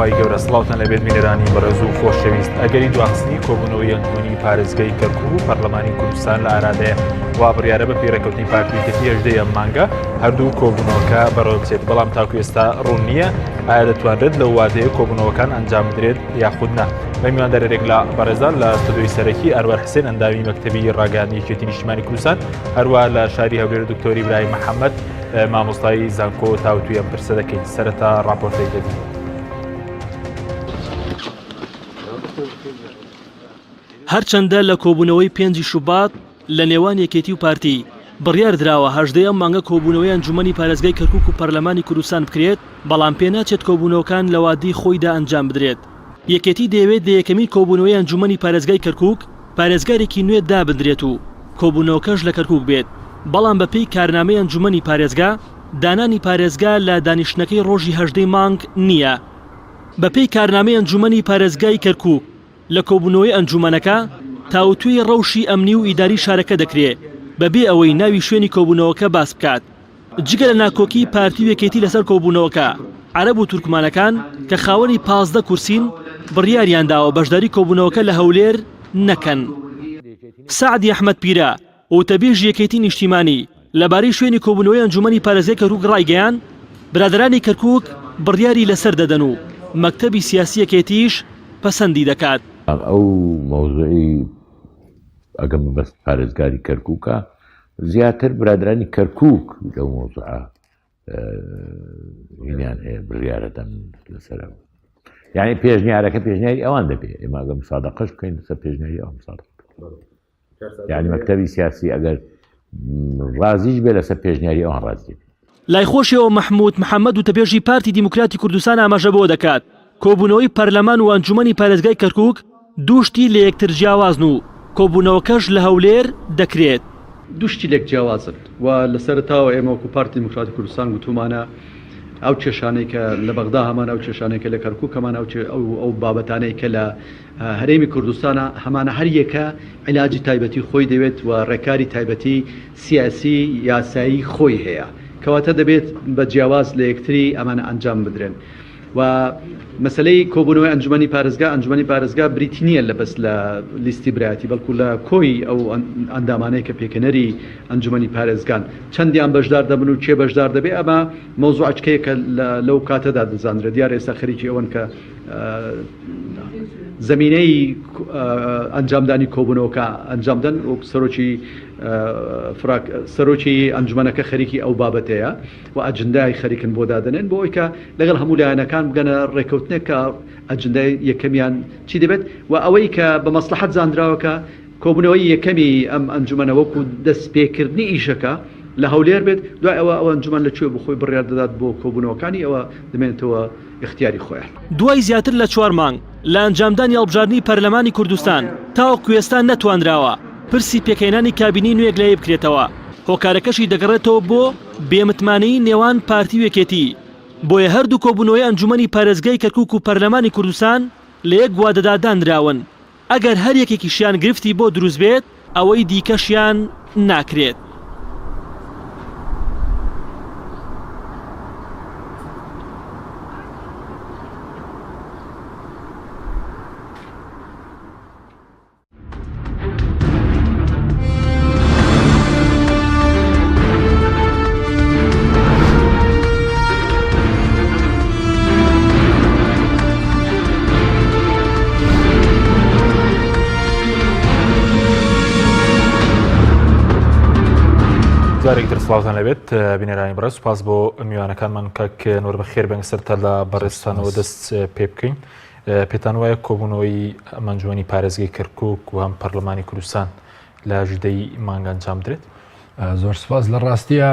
خوای گەورە سڵاوتان لەبێت بینەرانی بەڕێز و خۆشەویست ئەگەری دواخستنی کۆبوونەوەی ئەنجومەنی پارێزگای کەرکوک و پەرلەمانی کوردستان لە ئارادەیە وا بڕیارە بە پێی ڕێککەوتنی پارتی یەکێتی هەژدەی ئەم مانگە هەردوو کۆبوونەوەکە بەڕێوە بچێت بەڵام تاکو ئێستا ڕوون نییە ئایا دەتوانرێت لەو وادەیە کۆبوونەوەکان ئەنجام بدرێت یاخود نا بە میواندارێک لە بەڕێزان لە ستۆدیۆی سەرەکی ئەروەر حسێن ئەندامی مەکتەبی ڕاگەیاندنی یەکێتی نیشتیمانی کوردستان هەروە لە شاری هەولێر دکتۆری برایم محەممەد مامۆستای زانکۆ تاوتوی ئەم پرسە دەکەین سەرەتا ڕاپۆرتێک دەبینین. هەرچەندە لە کۆبوونەوەی پێنجی شوبات لە نێوان یەکێتی و پارتی بڕیار دراوە هەژدەی ئەم مانگە کۆبوونەوەی ئەنجوومەنی پارێزگای کەرکوک و پەرلەمانی کوردستان بکرێت، بەڵام پێناچێت کۆبوونەوەکان لە وادەی خۆیدا ئەنجام بدرێت. یەکێتی دەیەوێت لە یەکەمین کۆبوونەوەی ئەنجوومەنی پارێزگای کەرکوک پارێزگارێکی نوێ دابندرێت و کۆبوونەوەکەش لە کەرکوک بێت، بەڵام بەپێی کارنامەی ئەنجوومەنی پارێزگا، دانانی پارێزگا لە دانیشتنەکەی ڕۆژی هەژدەی مانگ نییە. بەپێی کارنامەی ئەنجوومەنی پارێزگای کەرکوک، لە کۆبوونەوەی ئەنجوومەنەکە تاوتوێی ڕەوشی ئەمنی و ئیداری شارەکە دەکرێ، بەبێ ئەوەی ناوی شوێنی کۆبوونەوەکە باس بکات. جگە لە ناکۆکی پارتی و یەکێتی لەسەر کۆبوونەوەکە، عەرەب و تورکمانەکان کە خاوەنی 15 کورسین، بڕیاریانداوە بەشداری کۆبوونەوەکە لە هەولێر نەکەن. سەعدی ئەحمەد پیرە، وتەبێژی یەکێتی نیشتیمانی، لەبارەی شوێنی کۆبوونەوەی ئەنجوومەنی پارێزگای کەرکووک ڕایگەیاند، برادەرانی کەرکووک بڕیاری لەسەر دەدەن و مەکتەبی سیاسی یەکێتیش پەسەندی دەکات. ئەو مەوزوعی ئەگەر مەبەست پارێزگاری کەرکووکە، زیاتر برادرانی کەرکک لەو مۆزوعە هینیان هەیە بڕیارەدەن لەسەرەوە یعنی پێشنیارەکە پێشنیاری ئەوان دەبێ ئێمە ئەگە مسادەقەش بکەین لەسەر پێشنیاری ئەو مسادق یعنی مەکتەبی سیاسی ئەگەر ڕازیش بێ لەسەر پێشنیاری ئەوان ڕازی بێ لای خۆشیەوە مەحمود محەمەد وتەبێژی پارتی دیموکراتی کوردستان ئاماژە بەوە دەکات، کۆبوونەوەی پەرلەمان و ئەنجومەنی پارێزگای کەرکوک دوو شتی لەیەکتر جیاوازن و کۆبوونەوەکەش لە هەولێر دەکرێت. دوو شتی لێک جیاوازن و لە سەرەتاوە ئێمە وەکو پارتی دیموکراتی کوردستان گوتوومانە ئەو کێشانەی کە لە بەغدا هەمانە، ئەو کێشانەی کە لە کەرکوک هەمانە، ئەو بابەتانەی کە لە هەرێمی کوردستانە هەمانە هەر یەکە عیلاجی تایبەتی خۆی دەوێت و ڕێکاری تایبەتی سیاسی یاسایی خۆی هەیە کەواتە دەبێت بە جیاواز لە یەکتری ئەمانە ئەنجام بدرێن و مەسلەی کۆبوونەوەی ئەنجومەنی پارێزگا ئەنجومەنی پارێزگا بریتی نییە لە بەس لە لیستی برایەتی بەڵکو لە کۆی ئەو ئەندامانەی کە پێکەنەری ئەنجومەنی پارێزگان چەندیان بەشدار دەبن و کێ بەشدار دەبێ ئەمە مەوزوعەکەیە کە لەو کاتەدا دەزانرێت دیارە ئێستا خەریکی ئەوەن کە زەمینەی ئەنجامدانی کۆبوونەوەکە ئەنجامدەن وەک سەرۆکی سەرۆکی ئەنجومەنەکە خەریکی ئەو بابەتەیە و ئەجندای خەریکن بۆ دادەنێن بۆ ئەوی کە لەگەڵ هەموو لایەنەکان بگەنە ڕێککەوتنێک کە ئەجندای یەکەمیان چی دەبێت و ئەوەی کە بە مەسلحەت زانراوەکە کۆبوونەوەی یەکەمی ئەم ئەنجومەنە وەکو دەستپێکردنی ئیشەکە لە هەولێر بێت دوای ئەوە ئەو ئەنجومەن لە کوێ بخۆی بڕیار دەدات بۆ کۆبوونەوەکانی ئەوە دەمێنێتەوە ئیختیاری خۆیان. دوای زیاتر لە چوار مانگ لە ئەنجامدانی هەڵبژاردنی پەرلەمانی کوردستان تاوەکو ئێستا نەتوانراوە پرسی پێکهێنانی کابینەی نوێ یەکلایی بکرێتەوە، هۆکارەکەشی دەگەڕێتەوە بۆ بێ متمانەیی نێوان پارتی و یەکێتی، بۆیە هەردوو کۆبوونەوەی ئەنجوومەنی پارێزگای کەرکوک و پەرلەمانی کوردستان لە یەک وادەدا دانراون، ئەگەر هەر یەکێکیشیان گرفتی بۆ دروست بێت ئەوەی دیکەشیان ناکرێت. جارێک تر سڵاوتان لەبێت بینەرانی بەڕێز سوپاس بۆ میوانەکانمان کاک نۆر بەخێر بێن سەرتا لە بەڕێزتانەوە دەست پێ بکەین پێتان وایە کۆبوونەوەی ئەنجومەنی پارێزگەی کەرکک و هەم پەرلەمانی کوردستان لە ژدەی مانگ ئەنجام درێت؟ زۆر سپاس لە ڕاستیە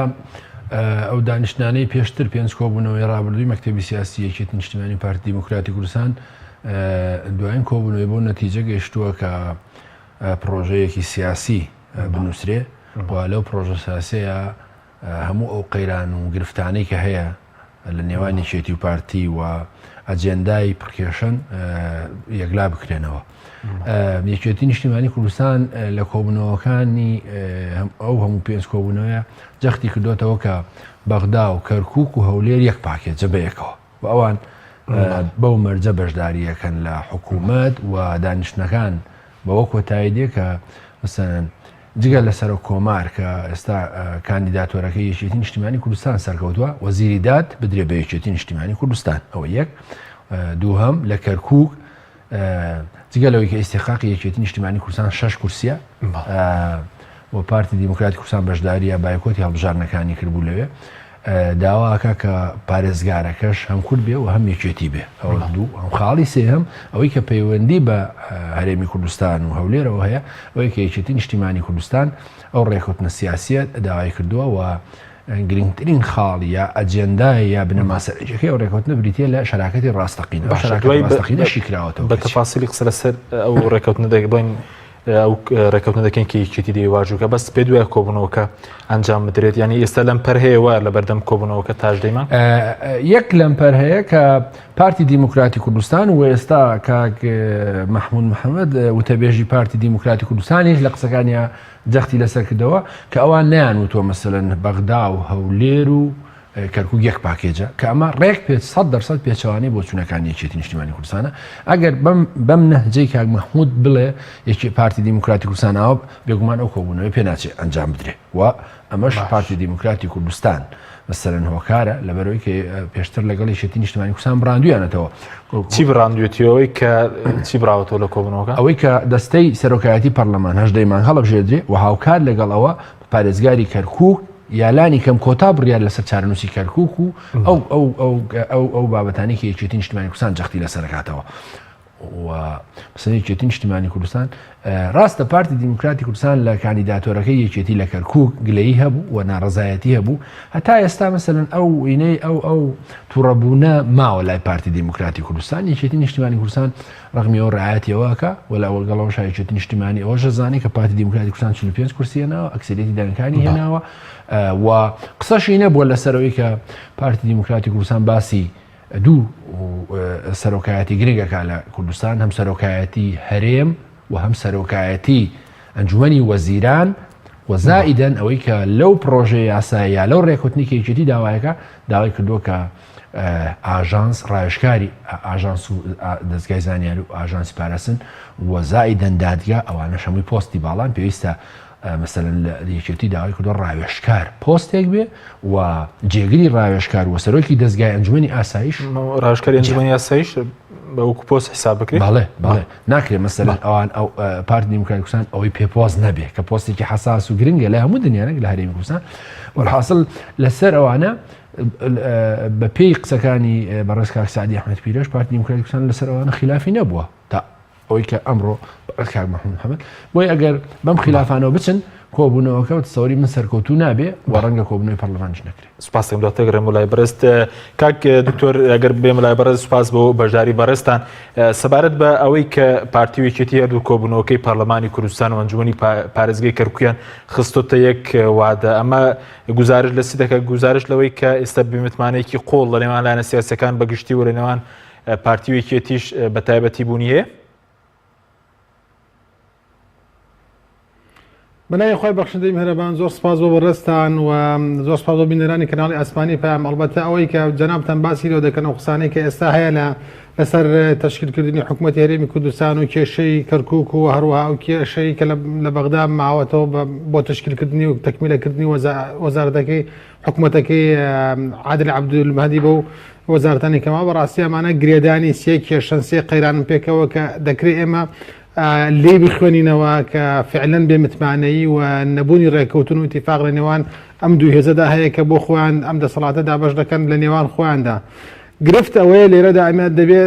ئەو دانیشتنانەی پێشتر پێنج کۆبوونەوەی ڕابردووی مەکتەبی سیاسی یەکێتی نیشتیمانی پارتی دیموکراتی کوردستان دوایین کۆبوونەوەی بۆ نەتیجە گەیشتووە کە پرۆژەیەکی سیاسی بنووسرێ و لەو پرۆژە سیاسەیە هەموو ئەو قەیران و گرفتانەی کە هەیە لە نێوان یەکێتی و پارتی و ئەجێندای پڕکێشەن یەکلا بکرێنەوە. یەکێتی نیشتیمانی کوردستان لە کۆبوونەوەکانی ئەو هەموو پێنج کۆبوونەوەیە جەختی کردوتەوە کە بەغدا و کەرکک و هەولێر یەک پاکێجە بەیەکەوە و ئەوان بەو مەرجە بەشداریەکەن لە حکوومەت و دانیشتنەکان بەوە کۆتایی دێ کە مەسەلەن جگە لە سەرۆک کۆمار کە ئێستا کاندیداتۆرەکەی یەکێتی نیشتیمانی کوردستان سەرکەوتووە وەزیری داد بدرێ بە یەکێتی نیشتیمانی کوردستان ئەوە یەک دووهەم لە کەرکک جگە لەوەی کە ئیستیقاقی یەکێتی نیشتیمانی کوردستان شەش کورسیە و پارتی دیموکراتی کوردستان بەشداریە بایکۆتی هەڵبژاردنەکانی کردبوو لەوێ داوا ئەکا کە پارێزگارەکەش هەم کورد بێ و هەم یەکێتی بێ ئەوە دوو ئەم خاڵی سێهەم ئەوەی کە پەیوەندی بە هەرێمی کوردستان و هەولێرەوە هەیە ئەوەی کە یەکێتی نیشتیمانی کوردستان ئەو ڕێکوتنە سیاسیە داوای کردووە و گرنگترین خاڵ یا ئەجێندای یا بنەما سەرەکیەکەی ئەو ڕێکەوتنە بریتیە لە شەراکەتی ڕاستەقینە باشە ڕاستەقینە شیکراوەتەوە بە تەفاسیلی قسە لەسەر ئەو ڕێکەوتنە دەک بڵێن ئەو ڕێکەوتنە دەکەین کە یەکێتی دەی واژووکە بەس پێ دوای کۆبوونەوەکە ئەنجام بدرێت یعنی ئێستا لەم پەر هەیە وایە لە بەردەم کۆبوونەوەکە تاش دەیمان یەک لەم پەر هەیە کە پارتی دیموکراتی کوردستان و ئێستا کاک مححمود محەممەد وتەبێژی پارتی دیموکراتی کوردستانیش لە قسەکانیا جەختی لەسەر کردەوە کە ئەوان نەیان وتووە مەسەلەن بەغدا و هەولێر و کەرکوک یەک پاکێجە کە ئەمە ڕێک پێ 100% پێچەوانەی بۆچوونەکانی یەکێتی نیشتیمانی کوردستانە ئەگەر بەم بەم نەهجەی کاک مەحمود بڵێ یەکی پارتی دیموکراتی کوردستان ئاو بێگومان ئەو کۆبوونەوەی پێ ناچێ ئەنجام بدرێ و ئەمەش پارتی دیموکراتی کوردستان مەسەلەن هۆکارە لەبەرەوەی کە پێشتر لەگەڵ یەکێتی نیشتمانی کوردستان بڕاندویانەتەوە. چی بڕاندوێتیەوەی کە چی براوەتەوە لە کۆبوونەوەکە؟ ئەوەی کە دەستەی سەرۆکایەتی پەرلەمان هەژدەی مانگ هەڵبژێردرێ و هاوکات لەگەڵ ئەوە پارێزگاری کەرکوک یا لانی کەم کۆتا بڕیار لەسەر چارەنووسی کەرکوک و ئەو ئەو ئەو ئەو ئەو بابەتانی کە یەکێتی نیشتمانی کوردستان جەختی لەسەر کاتەوە. و مەسەلەن یەکێتی نیشتیمانی کوردستان ڕاستە پارتی دیموکراتی کوردستان لە کاندیداتۆرەکەی یەکێتی لە کەرکوک گلەیی هەبوو و ناڕەزایەتی هەبوو هەتا ئێستا مەسەلەن ئەو ئینەی ئەو ئەو تووڕەبوونە ماوە لای پارتی دیموکراتی کوردستان یەکێتی نیشتیمانی کوردستان ڕغمی ئەو ڕعایەتی ئەوەکە و لە ئەوەگەڵەوە یەکێتی نیشتیمانی ئەوەش دەزانێت کە پارتی دیموکراتی کوردستان 45 کورسی هێناوە ئەکسەریەتی دەنگەکانی هێناوە و قسەشی نەبووە لەسەرەوەی کە پارتی دیموکراتی کوردستان باسی دوو سەرۆکایەتی گرنگەکە لە کوردستان هەم سەرۆکایەتی هەرێم و هەم سەرۆکایەتی ئەنجومەنی وەزیران و زائیدەن ئەوەی کە لەو پرۆژە یاسایە یا لەو ڕێکوتنی کە یەکێتی داوایەکە داوای کردووە کە ئاژانس ڕاوێژکاری ئاژانس و دەستگای زانیاری و ئاژانسی پاراستن و زائیدەن دادگا ئەوانەش هەمووی پۆستی باڵان پێویستە مەسەلەن لە یەکێتی داوای کردووە ڕاوێژکار پۆستێک بێ و جێگری ڕاوێژکار و سەرۆکی دەزگای ئەنجومەنی ئاسایش ڕاوێژکاری ئەنجومەنی ئاسایش بە وەکو پۆست حساب بکرێت بەڵێ بەڵێ ناکرێ مەسەلەن ئەوان ئەو پارتی دیموکراتی کوردستان ئەوەی پێ پۆست نەبێ کە پۆستێکی حەساس و گرنگە لە هەموو دنیا نەک لە هەرێمی کوردستان وەلحاسڵ لەسەر ئەوانە بە پێی قسەکانی بەڕێز کاک سەعدی ئەحمەد پیرەش پارتی دیموکراتی کوردستان لەسەر ئەوانە خلافی نەبووە تا ئەوەی کە ئەمڕۆ کاک مەحمود محەمەد بۆیە ئەگەر بەم خلافانەوە بچن کۆبوونەوەکە بە تەسەوری من سەرکەوتوو نابێ و ڕەنگە کۆبوونەوەی پەرلەمانیش نەکرێت. سوپاس دەکەم دواتر گەڕێم بۆ لای بەڕێزت کاک دکتۆر ئەگەر بێمە لای بەڕێز سوپاس بۆ بەشداری بەڕێزتان سەبارەت بە ئەوەی کە پارتی و یەکێتی هەردوو کۆبوونەوەکەی پەرلەمانی کوردستان و ئەنجومەنی پارێزگەی کەرکوکیان خستۆتە یەک وادە ئەمە گوزارش لە چی دەکات گوزارش لەوەی کە ئێستا بێمتمانەیەکی قوڵ لە نێوان لایەنە سیاسەکان بەگشتی و لە نێوان پارتی و یەکێتیش بە تایبەتی بوونی هەیە؟ بەناوی خوای بەخشندەی میهرەبان زۆر سپاس بۆ بەڕێزتان و زۆر سپاس بۆ بینەرانی کەناڵی ئاسمانی پەیام ئەڵبەتە ئەوەی کە جەنابتان باسی لەوە دەکەن ئەو قسانەی کە ئێستا هەیە لە لەسەر تەشکیلکردنی حکوومەتی هەرێمی کوردستان و کێشەی کەرکوک و هەروەها ئەو کێشەی کە لە بەغدا ماوەتەوە بۆ تەشکیلکردنی و تەکمیلەکردنی وەزارەتەکەی حکوومەتەکەی عادل عەبدولمەهدی بەو وەزارەتانی کەما بەڕاستی ئەمانە گرێدانی سێ کێشەن سێ قەیرانن پێکەوە کە دەکرێت ئێمە لێی بخوێنینەوە کە فعلەن بێ متمانەیی و نەبوونی ڕێککەوتن و ئیتیفاق لە نێوان ئەم دوو هێزەدا هەیە کە بۆ خۆیان ئەم دەسەڵاتە دابەش دەکەن لە نێوان خۆیاندا. گرفت ئەوەیە لێرەدا ئەمە دەبێ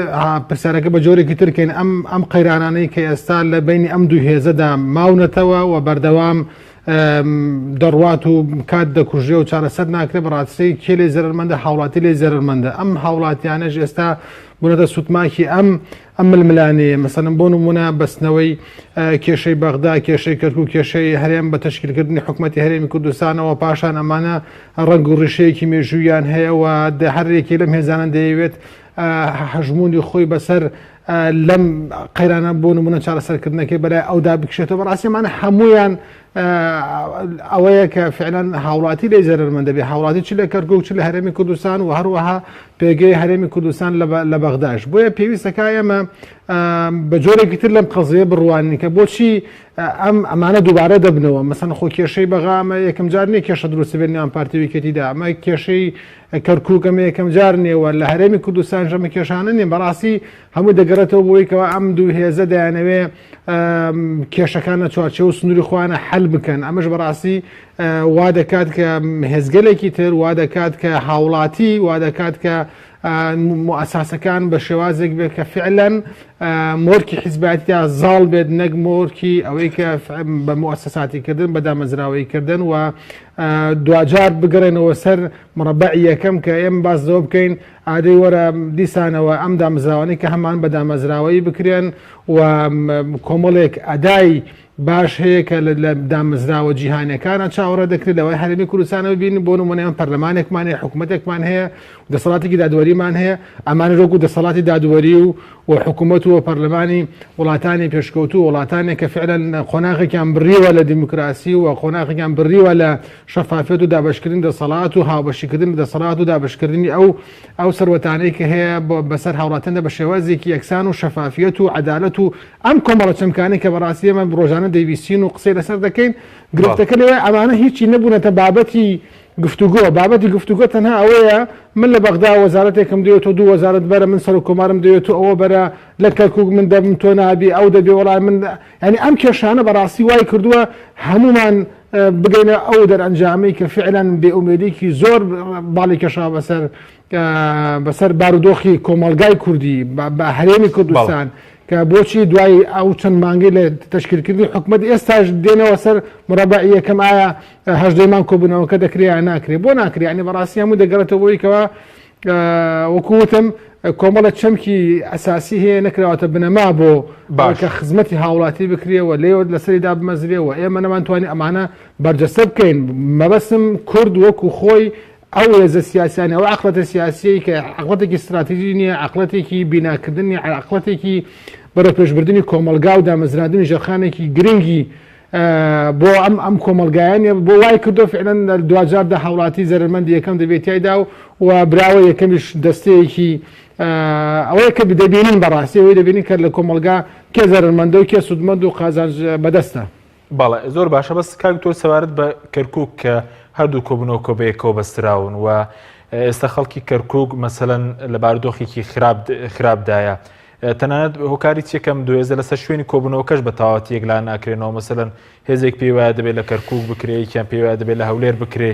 پرسیارەکە بە جۆرێکی تر کەین ئەم ئەم قەیرانانەی کە ئێستا لە بینی ئەم دوو هێزەدا ماونەتەوە و بەردەوام دەڕوات و کات دەکوژێ و چارەسەر ناکرێت بەڕاستی کێ لێ زەرمەندە هاوڵاتی لێ زەرمەندە ئەم هاوڵاتیانەش ئێستا بوونەتە سوتماکی ئەم ئەم ململانێیە مەسەلەن بۆ نمونە بەستنەوەی کێشەی بەغدا کێشەی کەرکوک کێشەی هەرێم بە تەشکیلکردنی حکومەتی هەرێمی کوردستانەوە پاشان ئەمانە ڕەنگ و ڕیشەیەکی مێژوویان هەیە و هەر یەکێ لەم هێزانە دەیەوێت هەژموونی خۆی بەسەر لەم قەیرانە بۆ نمونە چارەسەرکردنەکەی بەلای ئەودا بکشێتەوە بەڕاستی ئەمانە هەمویان ئەوەیە کە فعلەن هاوڵاتی لێ زەرەرمەند دەبێ هاوڵاتی چ لە کەرکوک چ لە هەرێمی کوردستان و هەروەها پێگەی هەرێمی کوردستان لە بەغداش بۆیە پێویستەکە ئێمە بە جۆرێکی تر لەم قەزیە بڕوانین کە بۆچی ئەم ئەمانە دووبارە دەبنەوە مەسەن خۆ کێشەی بەغا ئەمە یەکەم جار نییە کێشە دروست بێت نێوان پارتی و یەکێتیدا ئەمە کێشەی کەرکوک ئەمە یەکەم جار نییە و لە هەرێمی کوردستانیش ئەمە کێشانە نییە بەڕاستی هەموو دەگەڕێتەوە بۆی کەوا ئەم دوو هێزە دەیانەوێ کێشەکان لە چوارچێوە و سنووری خۆیانە حل بکەن ئەمەش بەڕاستی وا دەکات کە هێزگەلێکی تر وا دەکات کە هاوڵاتی وا دەکات کە موئەساسەکان بە شێوازێک بێت کە فعلەن مۆرکی حیزبایەتیدا زاڵ بێت نەک مۆرکی ئەوەی کە بە موئەسەساتی کردن بە دامەزراوەیی کردن و دواجار بگەڕێنەوە سەر مڕەبەعی یەکەم کە ئێمە باس لەوە بکەین ئادەی وەرە دیسانەوە ئەم دامەزراوانەی کە هەمان بە دامەزراوەیی بکرێن و کۆمەڵێک ئەدای باش هەیە کە لە دامەزراوە جیهانیەکانە چاوەڕێ دەکرێت لەوەی هەرێمی کوردستانەوە ببینین بۆ نمونە ئێمە پەرلەمانێکمان هەیە حکوومەتێکمان هەیە دەسەڵاتێکی دادوەریمان هەیە ئەمانە وەکو دەسەڵاتی دادوەری و و حکوومەت و پەرلەمانی وڵاتانی پێشکەوتوو وڵاتانێک کە فعلا قۆناغێکیان بڕیوە لە دیموکراسی و قۆناغێکیان بڕیوە لە شەفافیەت و دابەشکردنی دەسەڵات و هاوبەشیکردنی دەسەڵات و دابەشکردنی ئەو ئەو سەروەتانەی کە هەیە بەسەر هاوڵاتیاندا بە شێوازێکی یەکسان و شەفافیەت و عەدالەت و ئەم کۆمەڵە چەمکانەی کە بەڕاستی ئێمە ڕۆژانە دەیبیستین و قسەی لەسەر دەکەین، گرفتەکە لەوەیە ئەمانە هیچی نەبوونەتە بابەتی گفتوگۆ، بابەتی گفتوگۆ تەنها ئەوەیە من لە بەغدا وەزارەتێکم دەوێت تۆ دوو وەزارەت بەرە، من سەرۆک کۆمارم دەوێت تۆ ئەوە بەرە، لە کەرکوک من دەبم تۆ نابی، ئەو دەبێ وەڵا من یانی ئەم کێشانە بەڕاستی وای کردووە هەموومان بگەینە ئەو دەرئەنجامەی کە فعلا بێئومێدیکی زۆر باڵی کێشاوە بەسەر بەسەر بارودۆخی کۆمەڵگای کوردی بە هەرێمی کوردستان کە بۆچی دوای ئەو چەند مانگەی لە تەشکیلکردنی حکومەت ئێستاش دێنەوە سەر مڕەبەعی یەکەم ئایا هەژدەی مانگ کۆبوونەوەکە دەکرێ یا ناکرێ بۆ ناکرێ یعنی بەڕاستی هەموو دەگەڕێتەوە بۆی کەوا وەکو وتم کۆمەڵە چەمکی ئەساسی هەیە نەکراوەتە بنەما بۆ باش کە خزمەتی هاوڵاتی بکرێ و لێ لەسەری دابمەزرێ و ئێمە نەمانتوانی ئەمانە بەرجەستە بکەین مەبەستم کورد وەکو خۆی ئەو هێزە سیاسیانە، ئەو عەقڵەتە سیاسیەی کە عەقڵەتێکی ستراتیژی نییە، عەقڵەتێکی بیناکردن نییە، عەقڵەتێکی بەرەوپێشبردنی کۆمەڵگا و دامەزراندنی ژێرخانێکی گرنگی بۆ ئەم ئەم کۆمەڵگایە نییە، بۆ وای کردو فعلەن لە دواجاردا هاوڵاتی زەرەرمەندی یەکەم دەبێت تیایدا و و براوە یەکەمیش دەستەیەکی ئەوەیە کە دەبینین بەڕاستی ئەوەی دەبینین کە لە کۆمەڵگا کێ زەرەرمەندە و کێ سوودمەند و قازانج بەدەستە. بەڵێ زۆر باشە بەس کاک دکتۆر سەبارەت بە کەرکک کە هەردوو کۆبوونەوەکە بەیەکەوە بەستراون و ئێستا خەڵکی کەرکک مەسەەن لە بارودۆخێکی خراپ خراپدایە تەنانەت هۆکاری چیەکەم دوێزە لەسەر شوێنی کۆبوونەوەکەش بە تەواوەتی یەکلا ناکرێنەوە مەسەلەن هێزێک پێی وایە دەبێت لە کەرکک بکرێ یەکیان پێی وایە دەبێت لە هەولێر بکرێ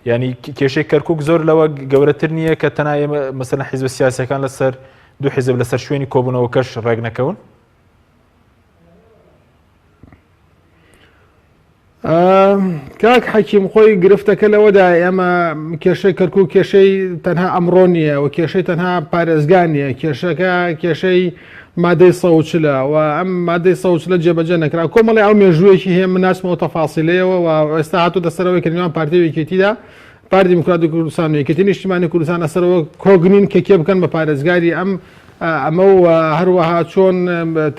ینی کێشەی کەرکک زۆر لەوە گەورەتر نییە کە تەنها ئێمە مەسەلەن حیزبە سیاسەکان لەسەر دوو حیزب لەسەر شوێنی کۆبوونەوەکەش ڕێک نەکەون کاک حەکیم خۆی گرفتەکە لەوەدا ئێمە کێشەی کەرکک کێشەی تەنها ئەمڕۆ نییە و کێشەی تەنها پارێزگا نییە کێشەکە کێشەی مادەی سەوچلە و ئەم مادەی سەوچلە جێبەجێ نەکرا کۆمەڵی ئەو مێژوویەکی هەیە من ناچمەوە تەفاسیلەیەوە و ئێستا هاتوو دەسەرەوەی کە نێوان پارتی و یەکێتیدا پارتی دیموکراتی کوردستان و یەکێتی نیشتیمانی کوردستان لەسەرەوە کۆک نین کە کێ بکەن بە پارێزگاری ئەم ئەمە و هەروەها چۆن